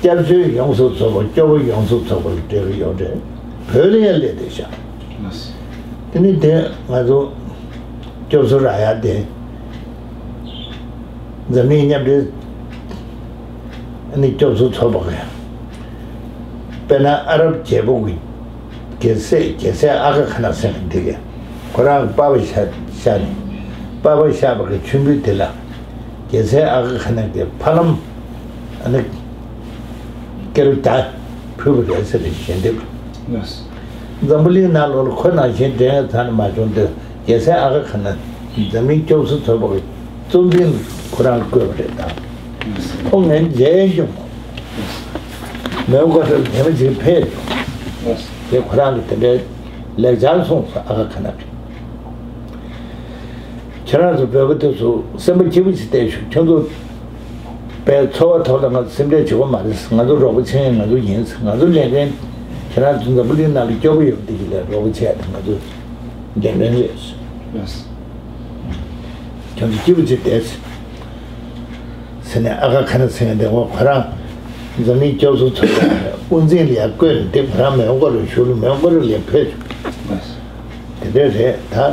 སྐྱབས་བཅོལ་ཡོངས་སུ་རྫོགས་པ་སྐྱོ་པོ་ཡོངས་སུ་རྫོགས་པ་ལ་སྤྲད་ཀྱི་ཡོད་རེད། བོད་ལ་ཡང་སླེབས་བསྡད་ཤག་དེ་ནི་དེ་ང་ཚོ་སྐྱོབ་གསོ་རག་ཡ་དེ་འཛམ་གླིང་མཉམ་འབྲེལ་ནི་སྐྱོབ་གསོ་ཚོགས་པ་གི་དཔེར་ན་ཨ་རབ་རྒྱལ་པོ་གི་རྒྱལ་སྲས་རྒྱལ་སྲས་ཨ་ཁ་ཁ་ན་ཟེར་མཁན་དེ་གས་ཁོ་རང་གི་པ་ཕ་བཞག་བཞག་ནས་པ་ཕ་བཞག་པ་གི་མཆོད་འབུལ་དེ་ལ་རྒྱལ་སྲས་ཨ་ཁ་ཁ་ན་གི་ཕ་ལམ་ཨ་ནི་སྐེ་རུ་ད་ཕུལ་བ་རེད་ཟེར་ཞལ་འདེབས། འཛམ་བུ་གླིང་ནང་ལོགས་ལ་ཁོ་ནང་བཞིན་འགྲན་ཚང་ནས་མ་བྱུང་དུས་རྒྱལ་སྲས་ཨ་ཁ་ཁ་ན་འཛམ་གླིང་སྐྱོབ་གསོ་ཚོགས་པ་གི་གཙོ་འཛིན་ཁོ་རང་བསྐོས་པ་རེད་ད། ཁོ་ངའི་མཇལ་ཡོང་། མོན་གྷོ་དུ་ཉི་མ་གཅིག་ཕེབས་ཡོང་། དེ་ཁོ་རང་གི་དེ་འདྲའི་ལེགས་སྦྱར་གསུངས་སོང་ཨ་ཁ་ཁ་ན་གི། ཁྱེད་རང་ཚོ་བོད་པ་དེ་ཚོ་སེམས་པ་སྐྱིད་པོ་ཞིག་བལྟས་ཤོག་ཁྱོད་ཚོ་པའི་འཚོ་བ་ཐོག་ལ་ང་ཚོ་སེམས་ཁྲལ་བྱེད་དགོས་མ་རེད། ང་ཚོ་རོགས་པ་བྱེད་མཁན་ང་ཚོ་ཡིན། ང་ཚོ་ལས་འགན་ཁྱེད་རང་ཚོ་འཛམ་བུ་གླིང་ནང་ལ་སྐྱོ་པོ་ཡོད་པ་དེ་གི་ལ་རོགས་པ་བྱེད་ཡ་དེ་ང་ཚོ་འགན་འཁྲི་རེད། ཁྱོད་ཚོ་སྐྱིད་པོ་ཅིག་བསྡད་ཟེར་ནས་ཨ་ཁ་ཁ་ན་ཟེར་མཁན་དེ་ངོ་ཁོ་རང་འཛམ་གླིང་སྐྱོབ་གསོ་ཚོགས་པའི་དབུ་འཛིན་ལ་ཡར་བསྐོས་ནས་དེ་ཁོ་རང་མོན་གྷོ་ལ་བཞུགས་ལ་མོན་གྷོ་ལ་ལས་ཕེབས་བྱུང་། དེ་འདྲ་རེད་ད།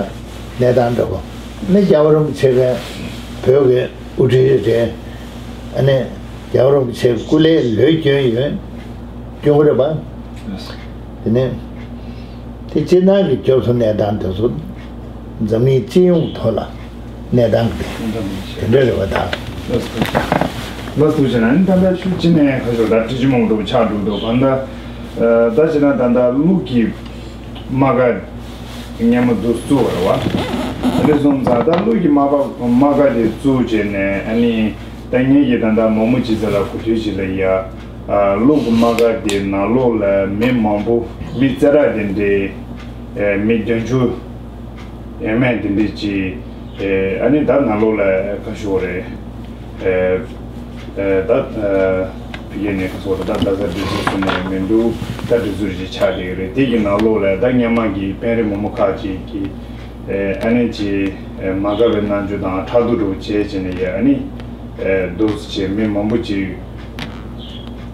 གནས་སྟངས་འདྲ་པོ། ནི་རྒྱལ་བ་རིན་པོ་ཆེ་གི་བོད་ཀྱི་དབུ་ཁྲིད་རེད། ཨ་ནི་རྒྱལ་བ་རིན་པོ་ཆེ་སྐུ་ལས་ལོས་སྐྱོན་ཡོད། སྐྱོན་གྱི་རེད་པ། དེ་ནི་དེ་སྤྱིར་བཏང་གི་སྐྱོབ་གསོ་གནས་སྟངས་དེ་ཚོ་འཛམ་གླིང་སྤྱི་ཡོངས་ཐོག་ལ་གནས་སྟངས་དེ་དེ་འདྲ་རེད་པ་ད། ལགས་སོ་ཐུགས་རྗེ་ཆེ། ཨ་ནི་ད་ལྟ་ཤུགས་ཆེ་ནས་ཁ་ཤོར་ད་དྲི་ཆུ་མང་པོ་འགྲོ་ཆགས་འགྲོ་འདུག་གང་ལྟར་ད་བྱས་ན་ད་ལྟ་ལུག་གི་རྨ་ཁ་སྔོན་མ་འདུག་བཙུགས་པ་རེད་བ། དེ་འདྲ་སོང་ཙང་ད་ལུག་གི་རྨ་ཁ་རྨ་ཁ་དེ་བཙུགས་བྱས་ནས་ཨ་ནི་ད་ངེད་ཀྱིས་ད་ལྟ་མོག་མོག་ཅིག་ཚེ་ལ་གོ་ཐོས་ཅིག་ལ་ཡ། ལུག་གི་རྨ་ཁ་དེ་ནང་ལོགས་ལ་མི་མང་པོ་མི་རྩ་ར་དེ་འདྲའི་མི་བདུན་ཅུ་ཡས་མས་དེ་འདྲའི་ཅིག་ཨ་ནི་ད་ནང་ལོགས་ལ་ཁ་ཤོར་རེད། ད་ཕ་གི་ནས་ཁ་སོ་ད་ད་ས་འདྲི་ཚུལ་སུ་ནས་མི་འདུག་ད་འདྲི་ཚུལ་ཞིག་ཆགས་བསྡད་ཀྱི་རེད། དེ་གི་ནང་ལོགས་ལ་ད་སྔོན་མ་གི་དཔོན་རིགས་མང་པོ་ཁག་ཅིག་གིས་ཨ་ནི་ཅིག་མ་དགའ་བའི་རྣམ་འགྱུར་དང་ཕྲག་དོག་འདྲ་བོ་བྱས་བྱས་ནས་ཡ་ཨ་ནི་འདུག་སེ་བྱས་མི་མང་པོ་ཅིག་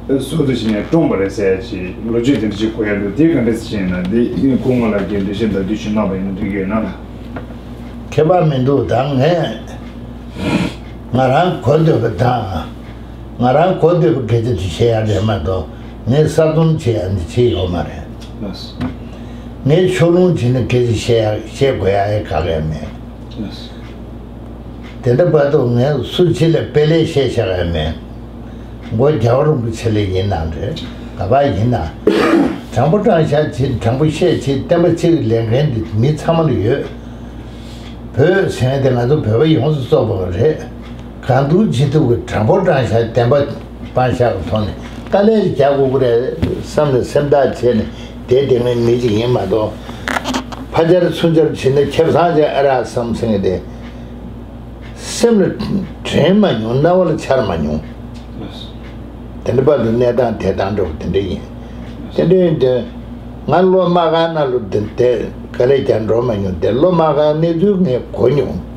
སོ་སོ་བྱས་ནས་བཀྲོངས་པ་རེད་ཟེར་ཅིག་ལོ་རྒྱུས་དེ་འདྲ་ཅིག་གོ་ཡ་འདུག་དེ་ག་འདྲ་སེ་བྱས་ན་དེ་སྐུ་ངོ་ལགས་ཀྱིས་འགྲེལ་བཤད་ད་དུས་ཞུ་གནང་བ་ཡིན་ན་འགྲིག་གི་ཡོད་ན་ལ། ཁྱད་པར་མི་འདུག་ད་ངས་ང་རང་གོ་འདོད་པ་དང་། ང་རང་གོ་འདོད་པའི་སྐད་ཆ་དེ་བཤད་ཡ་རེད་མ་གཏོགས་ངས་གསར་རྩོམ་བྱེད་ཡ་འདི་བྱེད་ཡོད་མ་རེད། ལགས་སོ། ངས་ཕྱོགས་ལྷུང་བྱས་ནས་སྐད་ཆ་བཤད་ཡ་བཤད་དགོས་ཡ་ཡི་ག་གེ་མེད། ལགས་སོ། དེ་འདྲ་བར་དུ་ངས་སུ་ཕྱི་ལ་དཔེ་ལེགས་བཤད་བཞག་ཡ་མེད། མགོ་རྒྱལ་བ་རིན་པོ་ཆེ་ལ་ཡིན་ནའང་རེད། ག་པར་ཡིན་ན། དྲང་པོ་དྲང་བཞག་བྱེད། དྲང་པོ་བཤད་བྱེད། བསྟན་པ་གཅིག་ལས་འགན་འདི་མི་ཚང་མ་ལ་ཡོད། བོད་ཟེར་མཁན་དེ་ང་ཚོ་བོད་པ་ཡོངས་སུ་རྫོགས་པ་རེད། གང་ཐུབ་ཅི་ཐུབ་ཀྱིས་དྲང་པོ་དྲང་བཞག་བདེན་པ་དཔང་བཞག་གི་ཐོག་ནས་དཀའ་ལས་རྒྱག་དགོས་ཀྱི་རེད་བསམ་ནས་སེམས་ཐག་བཅད་ནས་བསྡད་བསྡད་མཁན་མི་ཅིག་ཡིན་མ་གཏོགས། ཕར་འབྱར་ཚུར་འབྱར་བྱས་ནས་ཁེ་བཟང་ཅིག་ཨ་རག་བསམ་ཟེར་མཁན་དེ། སེམས་ལ་དྲན་མ་མྱོང་། རྣ་བ་ལ་འཆར་མ་མྱོང་། དེ་འདྲ་བར་དུ་གནས་སྟངས་དེ་དང་འདྲ་བོ་དེ་འདྲ་ཡིན། དེ་འདྲ་ཡིན་དུས། ང་སློབ་མ་སྒར་ནང་ལ་དེ་དེ་ག་ལེ་རྒྱག་འགྲོ་མ་མྱོང་། དེ་སློབ་མ་སྒར་གནས་ཚུལ་ངས་གོ་མྱོང་།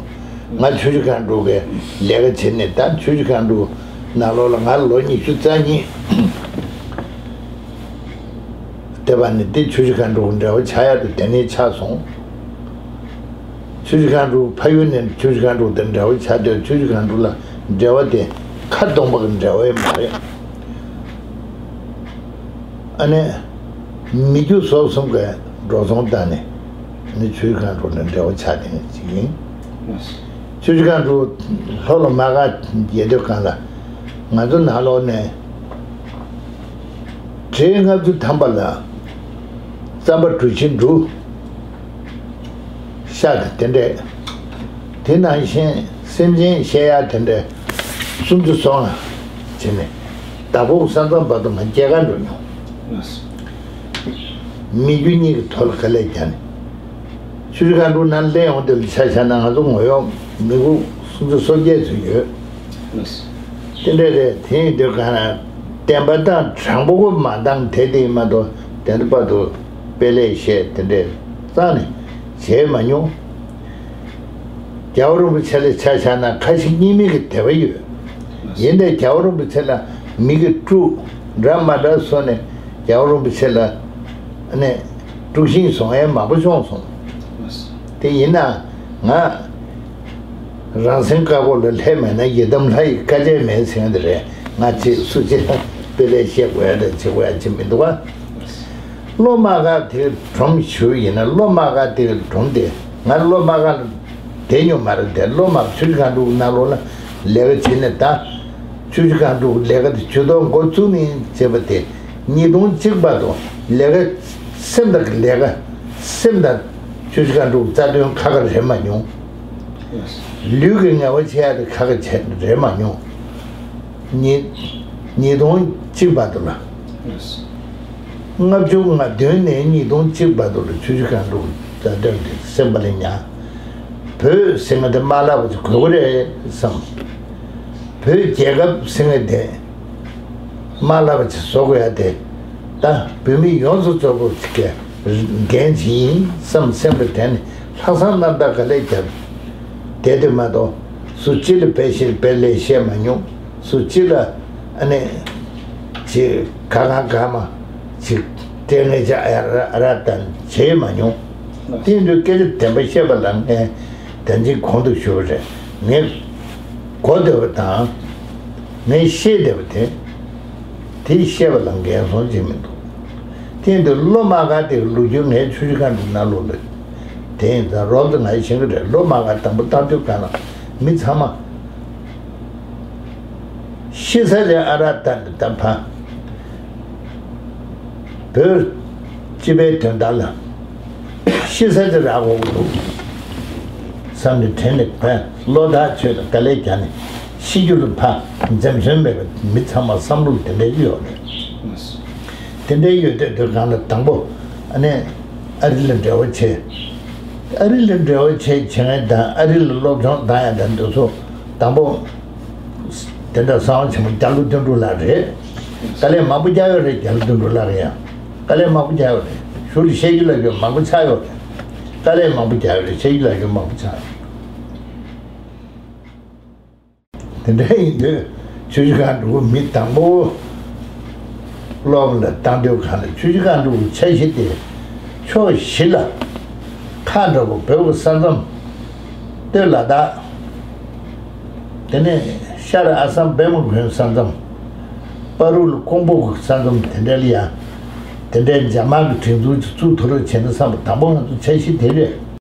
ང་ཆུ་བཞི་སྒང་དྲུག་གི་ལས་ཀ་བྱེད་ནས། ད་ཆུ་བཞི་སྒང་དྲུག་ནང་ལོགས་ལ་ང་ལོ་ཉི་ཤུ་རྩ་གཉིས། བསྡད་པ་ནི་དེ་ཆུ་བཞི་སྒང་དྲུག་འབྲེལ་བ་ཆགས་ཡག་དེ་དེ་ནས་ཆགས་སོང་། ཆུ་བཞི་སྒང་དྲུག་ཕ་ཡུལ་ནས་ཆུ་བཞི་སྒང་དྲུག་དེ་འབྲེལ་བ་ཆགས་དུས། ཆུ་བཞི་སྒང་དྲུག་ལ་འབྲེལ་བ་དེ་ཁ་སྟོང་པ་གི་འབྲེལ་བ་ཡང་མ་རེད། ཨ་ནི། མི་རྒྱུ་ཟོག་གསུམ་གའི་འགྲོ་སོང་བཏང་ནས་ནི་ཆུ་བཞི་སྒང་དྲུག་ལ་འབྲེལ་བ་ཆགས་བསྡད་མཁན་ཅིག་ཡིན། ཆུ་བཞི་སྒང་དྲུག་ལྷོ་ལ་མ་ག་རྒྱལ་དུས་སྒང་ལ་ང་ཚོ་ནང་ལོགས་ནས་བྲེ་ལྔ་བཅུ་ཐམ་པ་ལ་རྩམ་པ་གྲུ་བཞི་འབྲུ་ཤ་དང་དེ་འདྲས། དེ་ནང་བཞིན་སེམས་ཅན་བཤས་ཡག་དེ་འདྲས་སུམ་ཅུ་སོ་ལྔ་བྱས་ནས། ཟླ་ཕོགས་ས་མཚམས་བར་དུ་ང་སྐྱེལ་ག་འགྲོ་མྱོང་། མི་རྒྱུ་གཉིས་ཀྱི་ཐོག་ལ་དཀའ་ལས་བརྒྱབ་ནས། ཆུ་བཞི་སྒང་དྲུག་ནང་སླེབས་ཡོང་དུས་ལ་ཆ་བཞག་ན་ང་ཚོ་ངོ་ཡོང་མི་ཁུག་སུམ་ཅུ་སོ་བརྒྱད་ཚོ་ཡོད། དེ་འདྲ་རེད། དེ་ཡིན་དུས་གང་ན་བདེན་པ་དང་དྲང་པོ་མ་འདང་དེ་དེ་ཡིན་མ་གཏོགས། དེ་འདྲ་བར་དུ་དཔེ་ལེགས་བཤད་དེ་འདྲས་རྩ་ནས་བྱས་མ་མྱོང་། རྒྱལ་བ་རིན་པོ་ཆེ་ལ་ཆ་བཞག་ན་ཁ་ཞེ་གཉིས་མེད་ཀྱི་དད་པ་ཡོད། ཡིན་ནའི་རྒྱལ་བ་རིན་པོ་ཆེ་ལ་མི་གིས་དཀྲུགས་འདྲ་མ་འདྲ་བཟོས་ནས་རྒྱལ་བ་རིན་པོ་ཆེ་ལ་ནས་དཀྲུགས་ཤིང་བཟོ་མཁན་མང་པོ་བྱུང་སོང་། དེ་ཡིན་ན་ང་རང་སེམས་དཀར་པོ་ལ་ལྷད་མེད་ན་ཡི་དམ་ལྷ་ཡི་བཀའ་རྒྱ་མེད་ཟེར་མཁན་དེ་རེད། ང་ཅིག་སུ་ཅིག་ལ་དཔེ་ལེགས་བཤད་དགོས་ཡ་དང་བྱེད་དགོས་ཡ་ཅིག་མི་འདུག་ག། སློབ་མ་སྒར་དེ་སྒྲུང་ཞུ་ཡིན་ན། སློབ་མ་སྒར་དེ་སྒྲུང་དེ་ང་སློབ་མ་སྒར་ལ་བསྡད་མྱོང་མ་རེད་དེ། སློབ་མ་ཆུ་བཞི་སྒང་དྲུག་ནང་ལོགས་ལ་ལས་ཀ་བྱེད་ནས། ད་ཆུ་བཞི་སྒང་དྲུག་ལས་ཀ་དེ་ཇུས་གཏོགས་འགོ་བཙུགས་ནས་བྱས་པ་དེ། ཉིས་སྟོང་གཅིག་བར་དུ་ལས་ཀ་སེམས་དང་ལས་ཀ་སེམས་དང་ཆུ་བཞི་སྒང་དྲུག་རྩ་དོན་ཁ་ཁ་རེད་མ་མྱོང་། ལུས་ཀྱི་ངལ་བ་བྱེད་ཡ་དེ་ཁ་ཁ་བྱས་རེད་མ་མྱོང་། ཉིས་ཉིས་སྟོང་གཅིག་བར་དུ་ལ། ལྔ་བཅུ་ང་བདུན་ནས་ཉིས་སྟོང་གཅིག་བར་དུ་ལ་ཆུ་བཞི་སྒང་དྲུག་རྩ་དོན་དེ་སེམས་པ་ལ་ཉར། བོད་ཟེར་མཁན་དེ་མ་བརླག་པ་ཅིག་དགོས་ཀྱི་རེད་བསམ། བོད་རྒྱལ་ཁབ་ཟེར་མཁན་དེ་མ་བརླག་པ་ཅིག་བཟོ་དགོས་ཡ་དེ། ད་བོད་མི་ཡོངས་སུ་རྫོགས་པ་ཅིག་གི་འགན་ཅིག་ཡིན་བསམ། སེམས་ལ་དྲན་ནས་ལྷག་བསམ་རྣམ་དག་ག་ལེར་བརྒྱབ། བསྡད་དེ་མ་གཏོགས་སུ་གཅིག་ལ་དཔེ་བཤད་དཔེ་ལེགས་བཤད་མ་མྱོང་། སུ་གཅིག་ལ་ཨ་ནི་ཅིག་ག་གང་ག་མ་ཅིག་སྤྲད་ངེས་ཅག་ཨ་ར་ཨ་ར་དང་བྱས་མ་མྱོང་། དེ་ཡིན་དུས་སྐད་ཆ་བདེན་པ་བཤད་པ་ལ་ངས་དེ་འཛིན་གོང་དུ་ཞུ་བ་རེད། ངས་གོ་བསྡད་པ་དང་། ངས་ཤེས་བསྡད་པ་དེ། དེ་བཤད་པ་ལ་འགན་སྲུང་བྱེད་མི་འདུག། དེ་ཡིན་དུས་སློབ་མ་སྒར་དེ་ལོ་རྒྱུས་ངས་ཆུ་བཞི་སྒང་དྲུག་ནང་ལོགས་ལ་དེ་ཡིན་ཙང་རོབ་ཙམ་ང་ཡི་ཤེས་ཀྱི་རེད། སློབ་མ་སྒར་དང་པོ་བཏང་དུས་སྒང་ལ་མི་ཚང་མ་ཤི་ས་ལས་ཨ་ར་ད་ད་ཕ་བོད་སྤྱི་པའི་དོན་དག་ལ་ཤི་ས་ཅིག་རག་དགོས་ཀྱི་འདུག་བསམ་ནས་དྲན་ནས་བས་བློ་ཐག་ཆོད་ནས་དཀའ་ལས་བརྒྱབ་ནས་ཤི་རྒྱུ་ལ་ཕར་འཛེམ་ཟོན་མེད་པར་མི་ཚང་མ་བསམ་བློ་དེ་འདྲ་ཡོད་རེད། དེ་འདྲ་ཡོད་དུས་དུས་སྒང་ལ་དང་པོ་ཨ་ནི་ཨ་རི་ལ་འབྲེལ་བ་བྱས། ཨ་རི་ལ་འབྲེལ་བ་བྱས་བྱེད་མཁན་དང་ཨ་རི་ལ་སློབ་སྦྱོང་བཏང་ཡ་དང་འདི་ཚོ་དང་པོ། དེ་འདྲ་གསང་བ་ཆེན་པོ་རྒྱ་ལོ་དོན་གྲུབ་ལགས་རེད། དཀའ་ལས་མང་པོ་བརྒྱབ་ཡོད་རེད། རྒྱ་ལོ་དོན་གྲུབ་ལགས་ཡང་དཀའ་ལས་མང་པོ་བརྒྱབ་ཡོད་རེད། གཞུག་ལ་བཤད་རྒྱུ་ལབ་རྒྱུ་མང་པོ་ཆགས་ཡོད་རེད། དཀའ་ལས་མང་པོ་བརྒྱབ་ཡོད་རེད། བཤད་རྒྱུ་ལབ་རྒྱུ་མང་པོ་ཆགས་ཡོད་རེད། དེ་འདྲ་ཡིན་དུས་ཆུ་བཞི་སྒང་དྲུག་མི་དང་པོ་སློབ་ལ་བཏང་དུས་སྒང་ལ་ཆུ་བཞི་སྒང་དྲུག་འཆར་གཞི་དེ་ཕྱོགས་བཞི་ལ་ཁ་འདྲ་པོ་བོད་ཀྱི་ས་མཚམས་སྟོད་ལ་དྭགས། དེ་ནས་ཤར་ཨ་སམ་པད་མ་དགོན་ས་མཚམས། བར་དུ་ལ་ཀོང་པོ་གི་ས་མཚམས་དེ་འདྲ་ལ་ཡ། དེ་འདྲའི་འཇབ་དམག་གི་སྒྲིག་འཛུགས་ཅིག་བཙུགས་ཐུབ་རོགས་བྱས་ན་བསམ་པ་དང་པོ་ང་ཚོ་འཆར་གཞི་དེ་རེད།